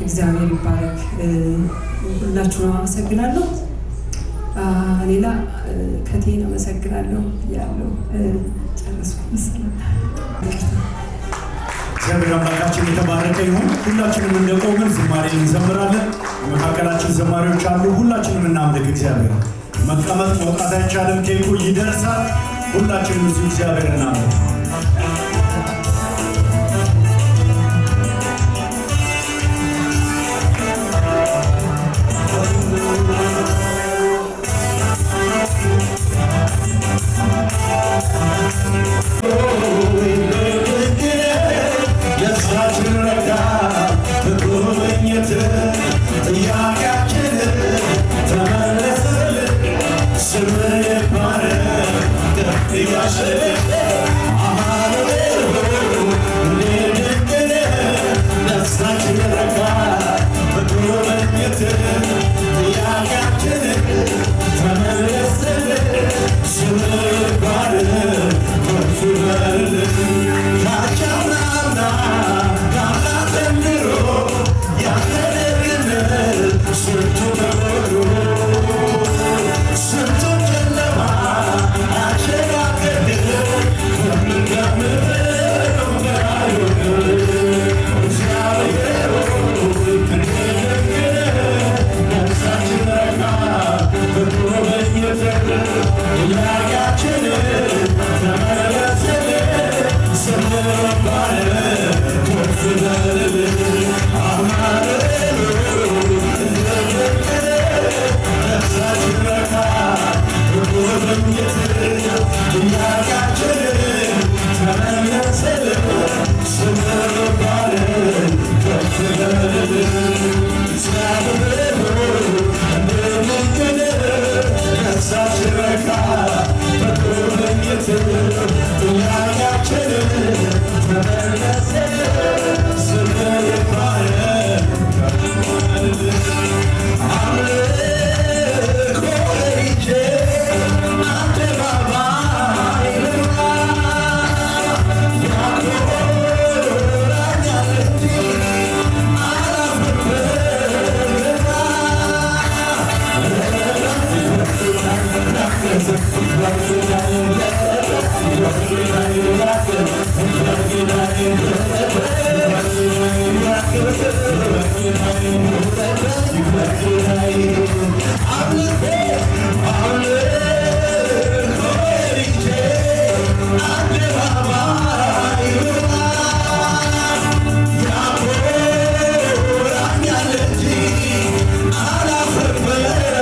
Speaker 11: እግዚአብሔር ይባረክ። ሁላችሁንም አመሰግናለሁ። ሌላ ከቴን አመሰግናለሁ ያለው ጨረስኩ መሰለኝ። ይቅርታ።
Speaker 3: እግዚአብሔር አምላካችን የተባረከ ይሁን። ሁላችንም እንደቆምን ዝማሬ እንዘምራለን። በመካከላችን ዘማሪዎች አሉ። ሁላችንም እናምልክ እግዚአብሔር። መቀመጥ መውጣት አይቻልም። ኬኩ ይደርሳል። ሁላችንም እዚሁ እግዚአብሔር እናምልክ።
Speaker 1: ነፍሳችን ረካ በጉብኝት፣ ጥያቄያችን ተመለሰልን። ስምህ ይባረክ ከፍ ይበል አማኑኤል ሆይ እንዴት ድንቅ ነህ። ነፍሳችን ረካ በጉብኝት፣ ጥያቄያችን ተመለሰልን። ስምህ ይባረክ ከፍ ይበልልን። ካቻምናና ካምና ዘንድሮ ያንተ ደግነት ስንቱ ተቆጥሮ፣ ስንቱ ጨለማ አሸጋገርክ። ከምንገምተው በላይ ሆነህ እግዚአብሔር ሆይ እንዴት ድንቅ ነህ። ነፍሳችን ረካ በጉብኝትህ፣ ጥያቄያችን ተመለሰልን። ስምህ ይባረክ ከፍ ይበልልን። አማኑኤል ሆይ እንዴት ድንቅ ነህ። ነፍሳችን ረካ በጉብኝትህ፣ ጥያቄያችን ተመለሰልን። ስምህ ይባረክ ከፍ ይበልልን። እግዚአብሔር ሆይ እንዴት ድንቅ ነህ። ነፍሳችን ረካ በጉብኝትህ፣ ጥያቄያችን ተመለሰልን። ስምህ ይባረክ ከፍ ይበልልን። አምልኮ ይዤ አደባባይ ልውጣ፣ ያኮራኛል እንጂ አላፍርበትም።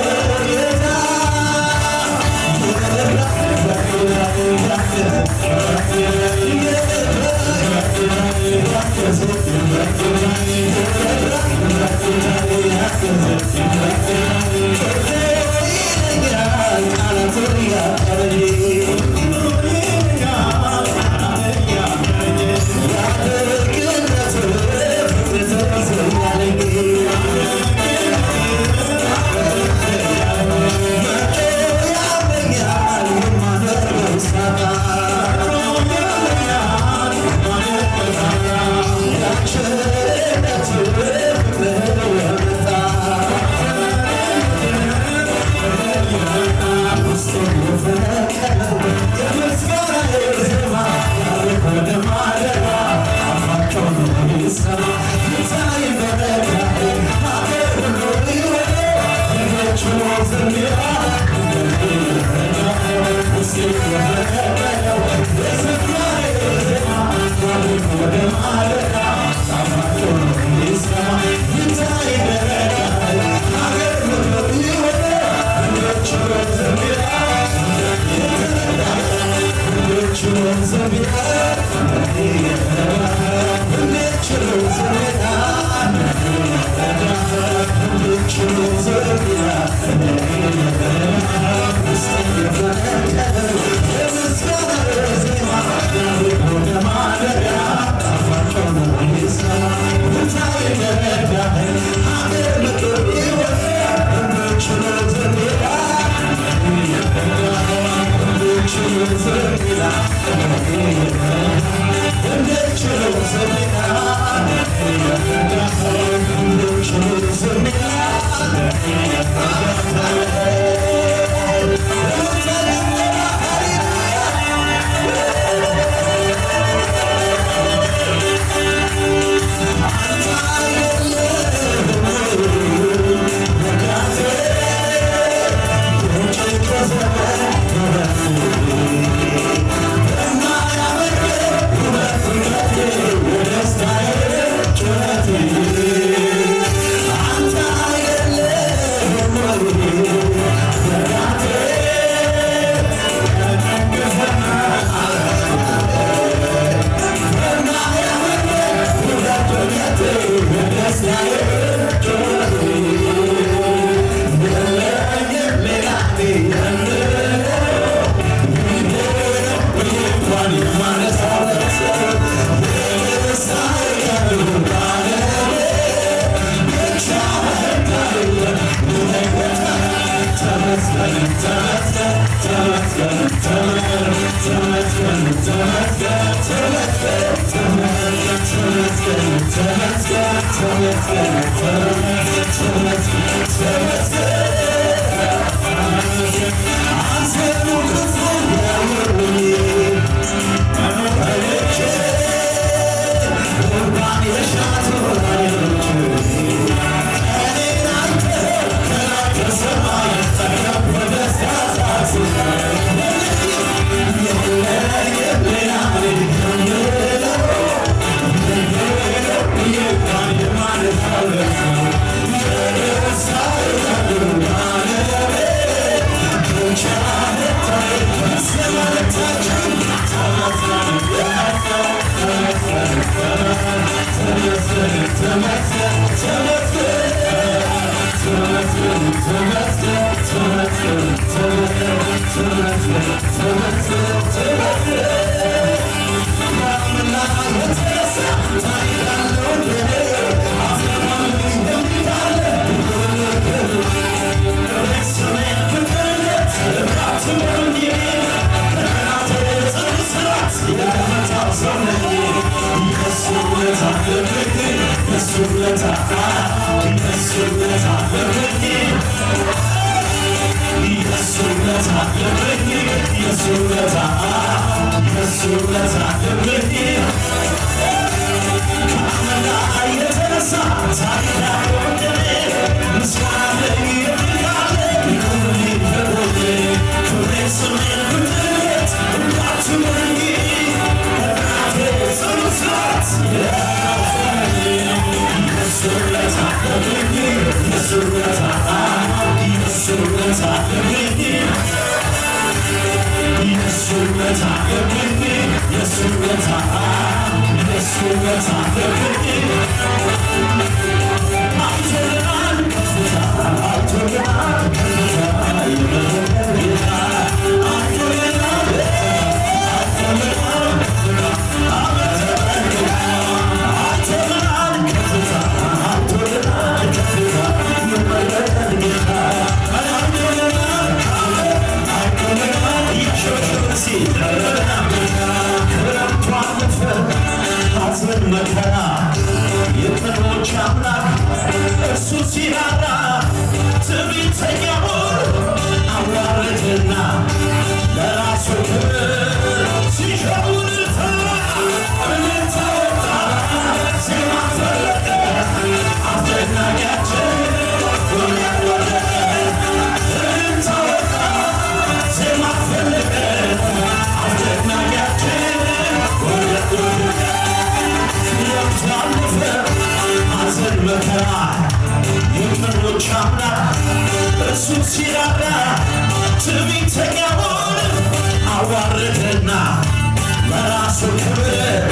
Speaker 1: በራሱ ክብር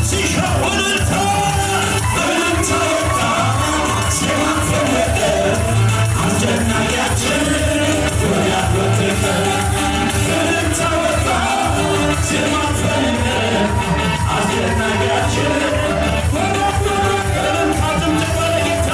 Speaker 1: ሲሻው እልልታ እልልታ ወጣ፣ ዜማ ፈለቀ፣ አስደናቂያችን ጎልያድ ወደቀ። እልልታ ወጣ፣ ዜማ ፈለቀ፣ አስደናቂያችን ጎልያድ ወደቀ። እልልታ ጭብጨባ ለጌታ።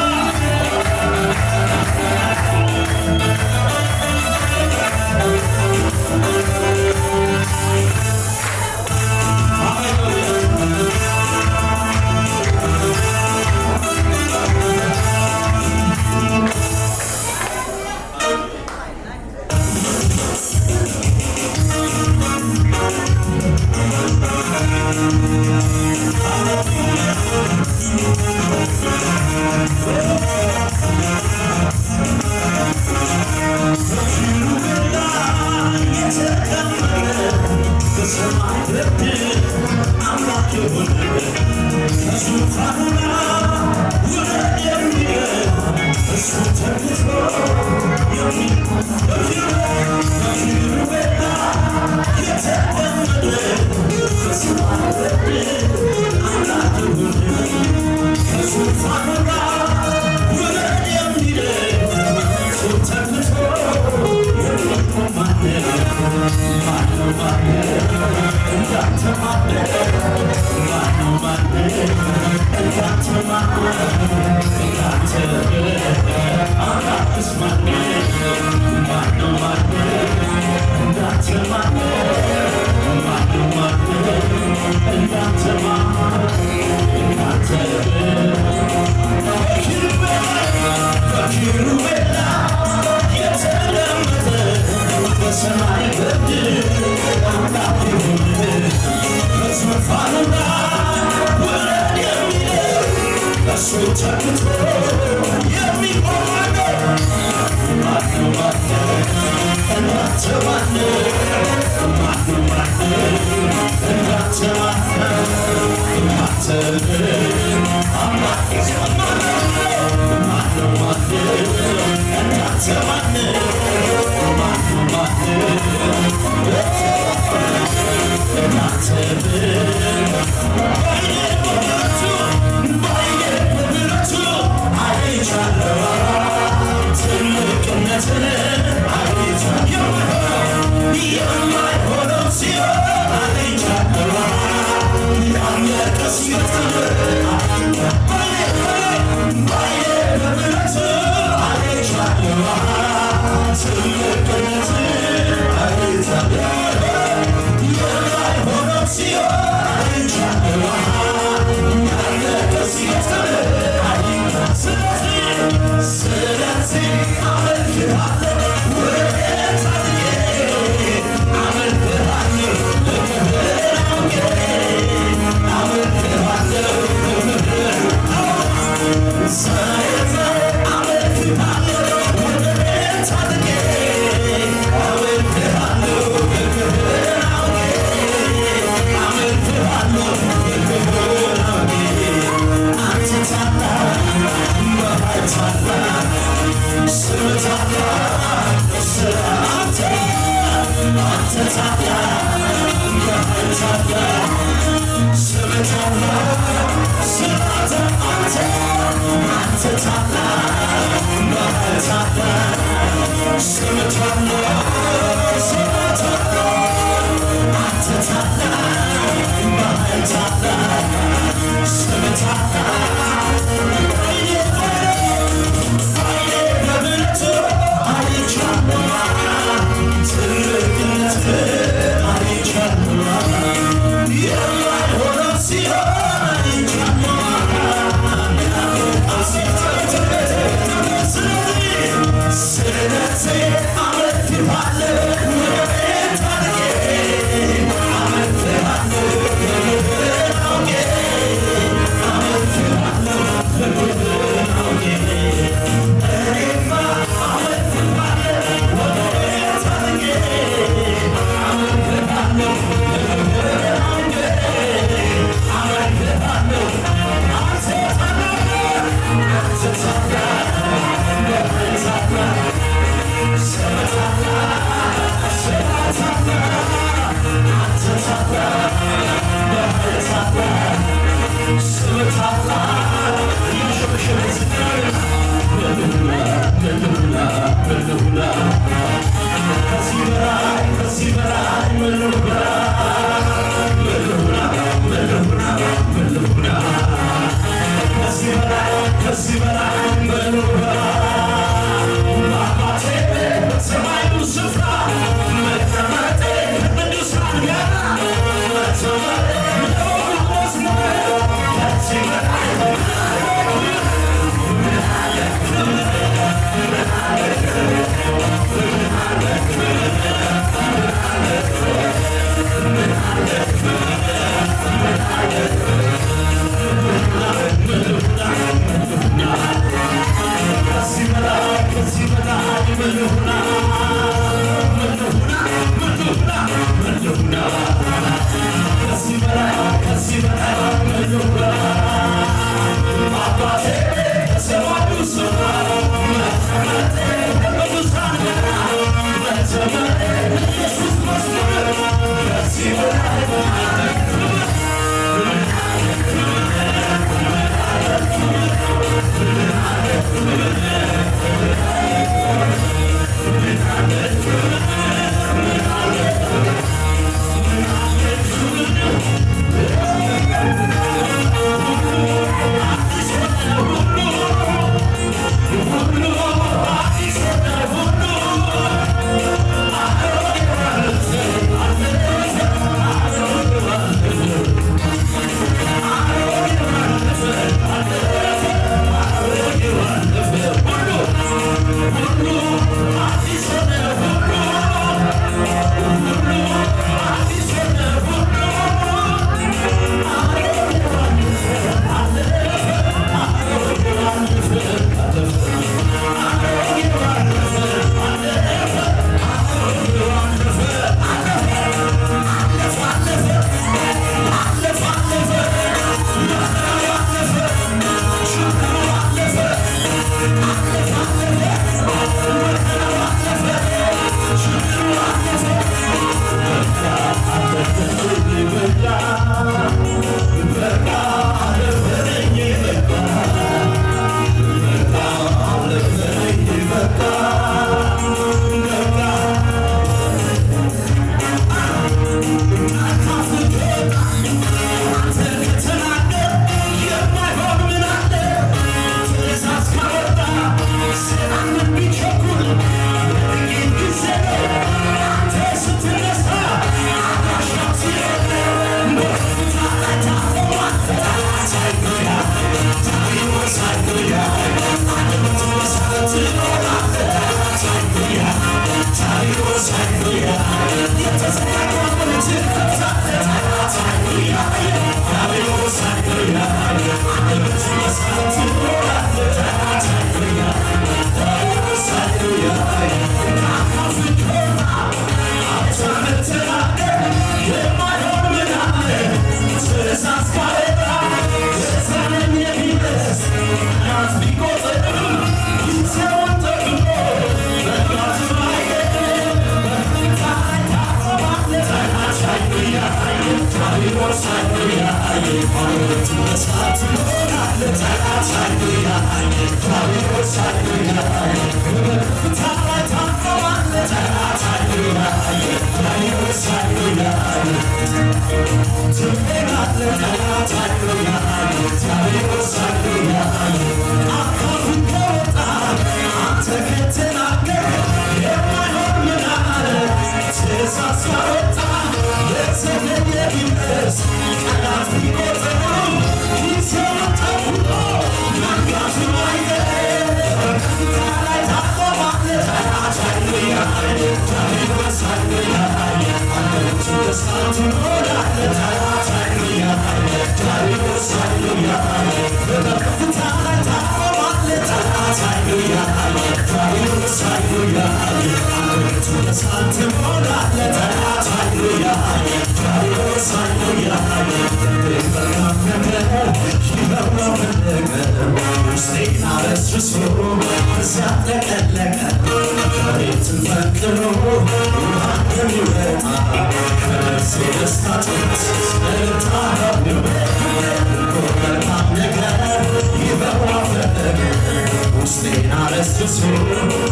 Speaker 7: ውስጤን አረስርሶ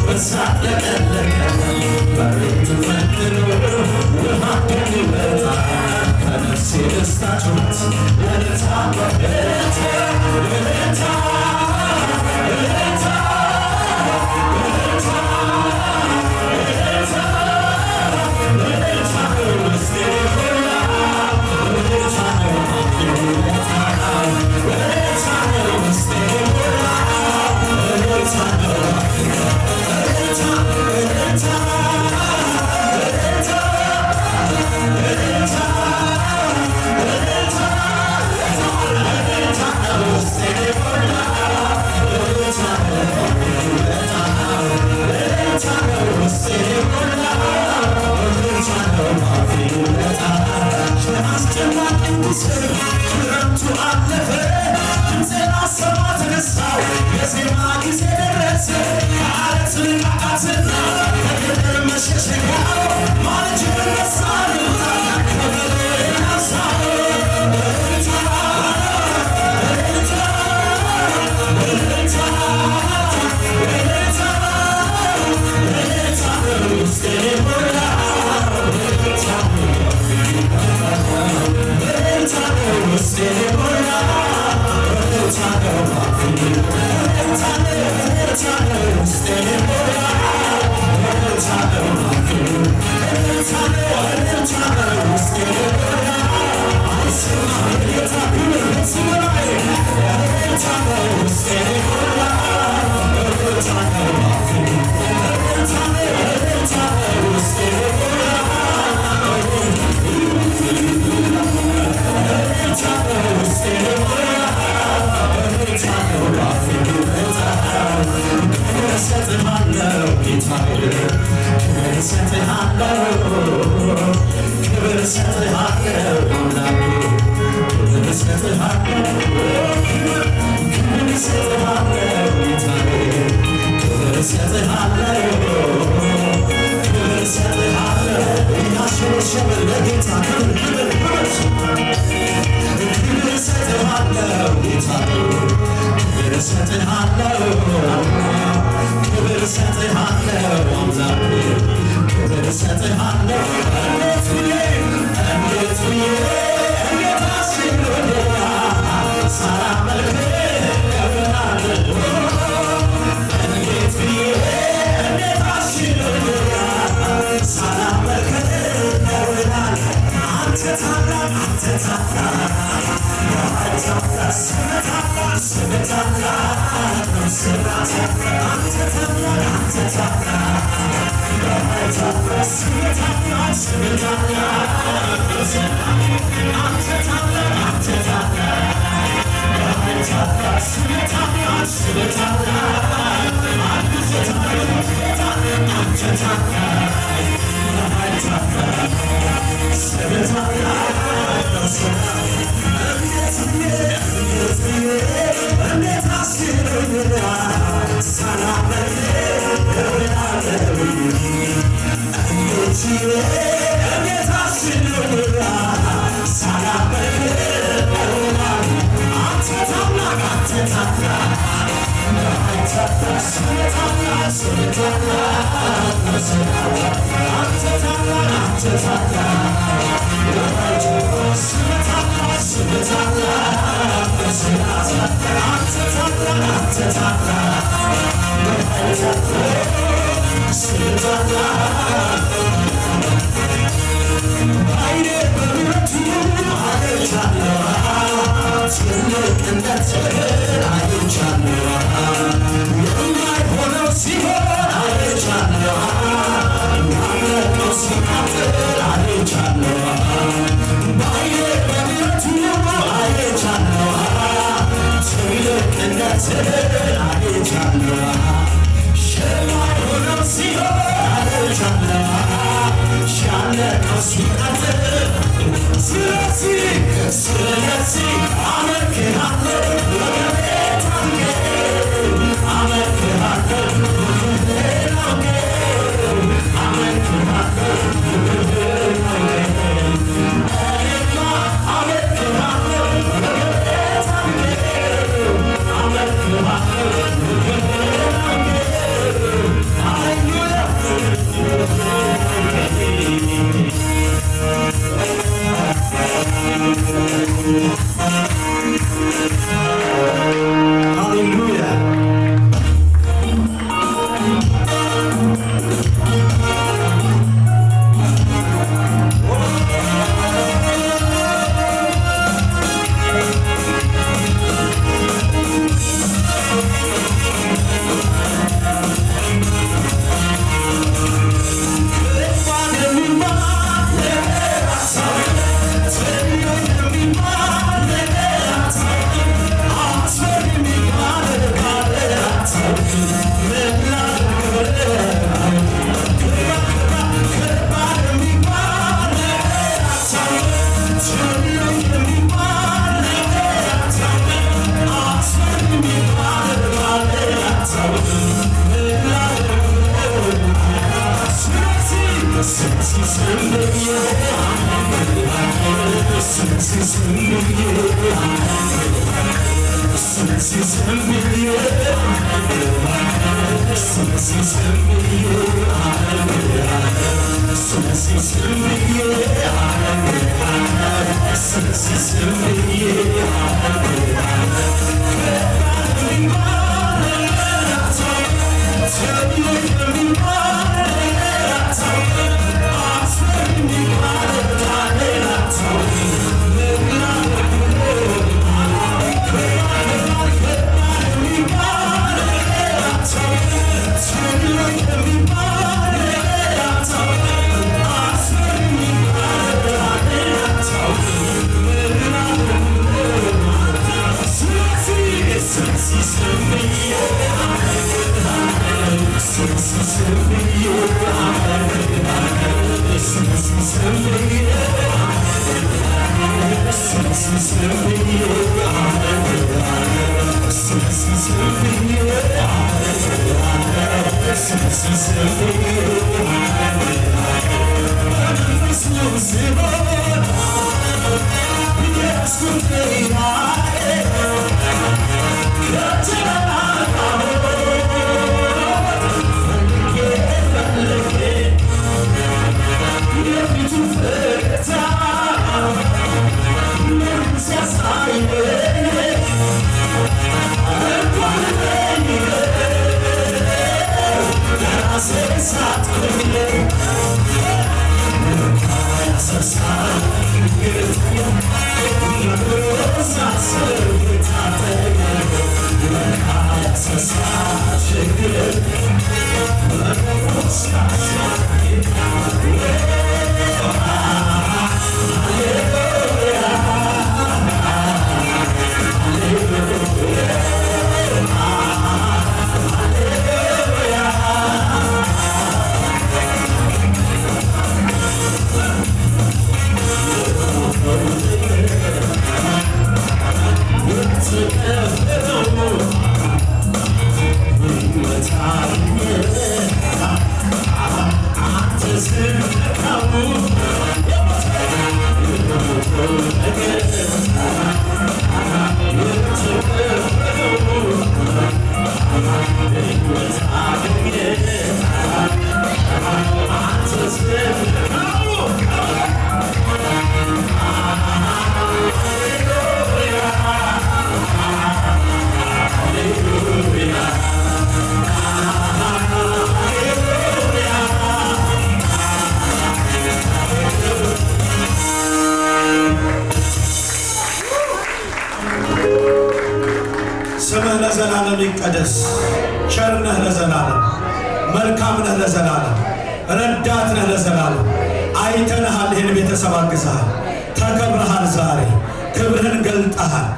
Speaker 7: በሳት ለቀለቀ መሬቱ ፈንቅሎ ውሃ እንደሚወጣ ከነፍሴ ደስታ ጩኸት እልልታ እልልታ እልልታ እልልታ እልልታ እልልታ ውስጤ ሞላ እልልታ ነው እልልታ እልልታ ነው ውስጤ ሞላ እልልታ ነው እልልታ እልልታ እልልታ እልልታ እልልታ እልልታ ውስጤ ሞላ እልልታ ነው እልልታ እልልታ ነው ውስጤ ሞላ እልልታ ነው አፌ ይወጣ አስጨናቂው ምስል ክረምቱ አለፈ ድምፄን አሰማ ተነሳው የዜማ ጊዜ ደረሰ ከአለት ንቃቃትና ከገደል መሸሸጊያው ማልጄ እነሳለሁ ከበሬን አነሳለሁ እልልታ እልልታ እልልታ እልልታ እልልታ ውስጤ ሞላ እልልታ እልልታ ውስጤ ሞላ እልልታ ነው አፌ እልልታ እልልታ ውስጤ ሞላ እልልታ ነው አፌ እልልታ እልልታ ውስጤ ሞላ አይሰማም የጌታ ክብር ከዚህ በላይ እልልታ ውስጤ ሞላ እልልታ ነው አፌ እልልታ እልልታ ውስጤ ሞላ እልልታ ውስጤ ሞላ እልልታ ነው አፌ እልልታ ክብር እሰጥሃለሁ ጌታዬ ክብር እሰጥሃለሁ ክብር እሰጥሃለሁ አምላኬ ክብር እሰጥሃለሁ ክብር እሰጥሃለሁ ጌታዬ ክብር እሰጥሃለሁ ክብር እሰጥሃለሁ እያሸበሸበ ለጌታ ክብር ክብር ክብር ክብር እሰጥሃለሁ ጌታዬ ክብር እሰጥሃለሁ ክብር እሰጥሃለሁ አምላኬ ክብር እሰጥሃለሁ እንዴት ብዬ እንዴት ብዬ እንዴት አስችሎኛል ሳላመልክህ እውላለሁ እንዴት ብዬ እንዴት አስችሎኛል ሳላመልክህ እውላለሁ አንተ ታላቅ አንተ ታላቅ ስምህ ታላቅ ስምህ ታላቅ ነው ስራት አንተ ታላቅ አንተ ታላቅ ስምህ ታላቅ ስምህ ታላቅ ነው ስራት አንተ ታላቅ አንተ ታላቅ ስምህ ታላቅ ስምህ ታላቅ አንተ ታላቅ አንተ ታላቅ ስምህ ታላቅ ነው ስራት እንዴት ብዬ እንዴት ብዬ እንዴት አስችሎኛል ሳላመልክህ እውላለሁ እንዴት ብዬ እንዴት አስችሎኛል ሳላመልክህ እውላለሁ አንተ ታላቅ አንተ ታላቅ ስምህ ታላቅ ስምህ ታላቅ ነው ስራት አንተ ታላቅ አንተ ታላቅ ስምህ ታላቅ ስምህ ታላቅ ነው ስራት አንተ ታላቅ አንተ ታላቅ ስምህ ታላቅ አይኔ በምሕረቱ አይቻለሁ ትልቅነትህን አይቻለሁ የማይሆነው ሲሆን አይቻለሁ ያለቀው ሲቃጠል አይቻለሁ በአይኔ በምሕረቱ አይቻለሁ ትልቅነትህን አይቻለሁ የማይሆነው ሲሆን አይቻለሁ ያለቀው ሲቃጠል ስለዚህ ስለዚህ አመልክሃለሁ ወገቤ ታንቄ አመልክሃለሁ ወገቤ አውቄ አመልክሃለሁ ወገቤ አውቄ እኔማ አመልክሃለሁ ወገቤ ታንቄ አመልክሃለሁ ወገቤ
Speaker 1: ሃሌሉያ።
Speaker 12: ስምህ ለዘላለም ይቀደስ። ቸር ነህ ለዘላለም፣ መልካም ነህ ለዘላለም፣ ረዳት ነህ ለዘላለም። አይተንሃል፣ ይህን ቤተሰብ አግዘሃል፣ ተከብረሃል። ዛሬ ክብርህን ገልጠሃል።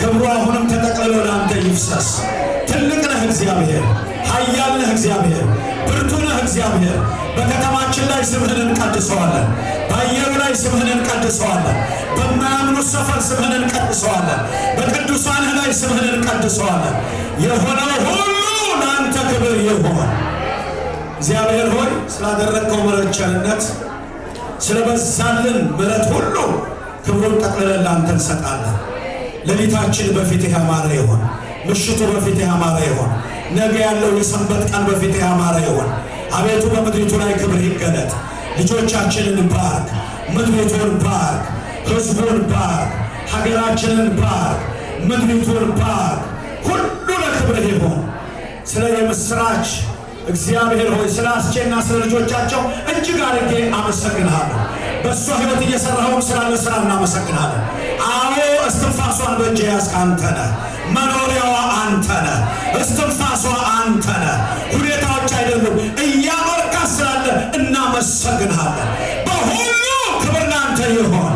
Speaker 12: ክብሩ አሁንም ተጠቅልሎ ለአንተ ይፍሰስ። ትልቅ ነህ እግዚአብሔር፣ ኃያል ነህ እግዚአብሔር፣ ብርቱ ነህ እግዚአብሔር። በከተማችን ላይ ስምህን እንቀድሰዋለን። በአየሩ ላይ ስምህን እንቀድሰዋለን። በማያምኑት ሰፈር ስምህን እንቀድሰዋለን። በቅዱሳንህ ላይ ስምህን እንቀድሰዋለን። የሆነው ሁሉ ለአንተ ክብር ይሆን። እግዚአብሔር ሆይ፣ ስላደረግከው ምሕረት፣ ቸርነት፣ ስለበዛልን ምሕረት ሁሉ ክብሩን ጠቅልለን ለአንተ እንሰጣለን። ሌሊታችን በፊትህ ያማረ ይሆን። ምሽቱ በፊትህ ያማረ ይሆን። ነገ ያለው የሰንበት ቀን በፊትህ ያማረ ይሆን። አቤቱ፣ በምድሪቱ ላይ ክብር ይገለጥ። ልጆቻችንን ባርክ፣ ምድሪቱን ባርክ፣ ሕዝቡን ባርክ፣ ሀገራችንን ባርክ፣ ምድሪቱን ባርክ። ሁሉ ለክብርህ ይሁን። ስለ የምስራች እግዚአብሔር ሆይ፣ ስለ አስቼና ስለ ልጆቻቸው እጅግ አድርጌ አመሰግንሃለሁ። በእሷ ሕይወት እየሰራኸውን ስላለ ስራ እናመሰግናለን። አዎ፣ እስትንፋሷን በእጅ የያዝክ አንተ ነህ። መኖሪያዋ አንተ ነህ። እስትንፋሷ አንተ ነህ። ሁኔታዎች አይደሉም። እያኖርካ ስላለ እናመሰግንሃለን። በሁሉ ክብር ለአንተ ይሁን።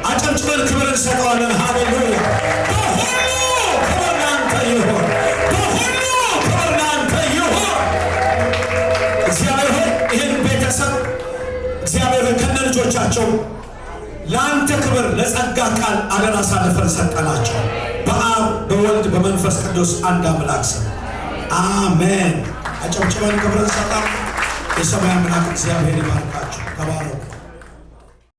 Speaker 12: አጨብጭበን ክብር እንሰጠዋለን። ሃሌሉያ! በሁሉ ክብር ለአንተ ይሁን። በሁሉ ክብር ለአንተ ይሁን። እግዚአብሔር ሆይ፣ ይህን ቤተሰብ እግዚአብሔር ሆይ ከነ ልጆቻቸው ለአንተ ክብር ለጸጋ ቃል አደራ አሳልፈን ሰጠናቸው። በአብ፣ በወልድ፣ በመንፈስ ቅዱስ አንድ አምላክ ስም አሜን። አጨብጭበን ክብር እንሰጣለን። የሰማይ አምላክ እግዚአብሔር ይባርካችሁ። ተባረኩ።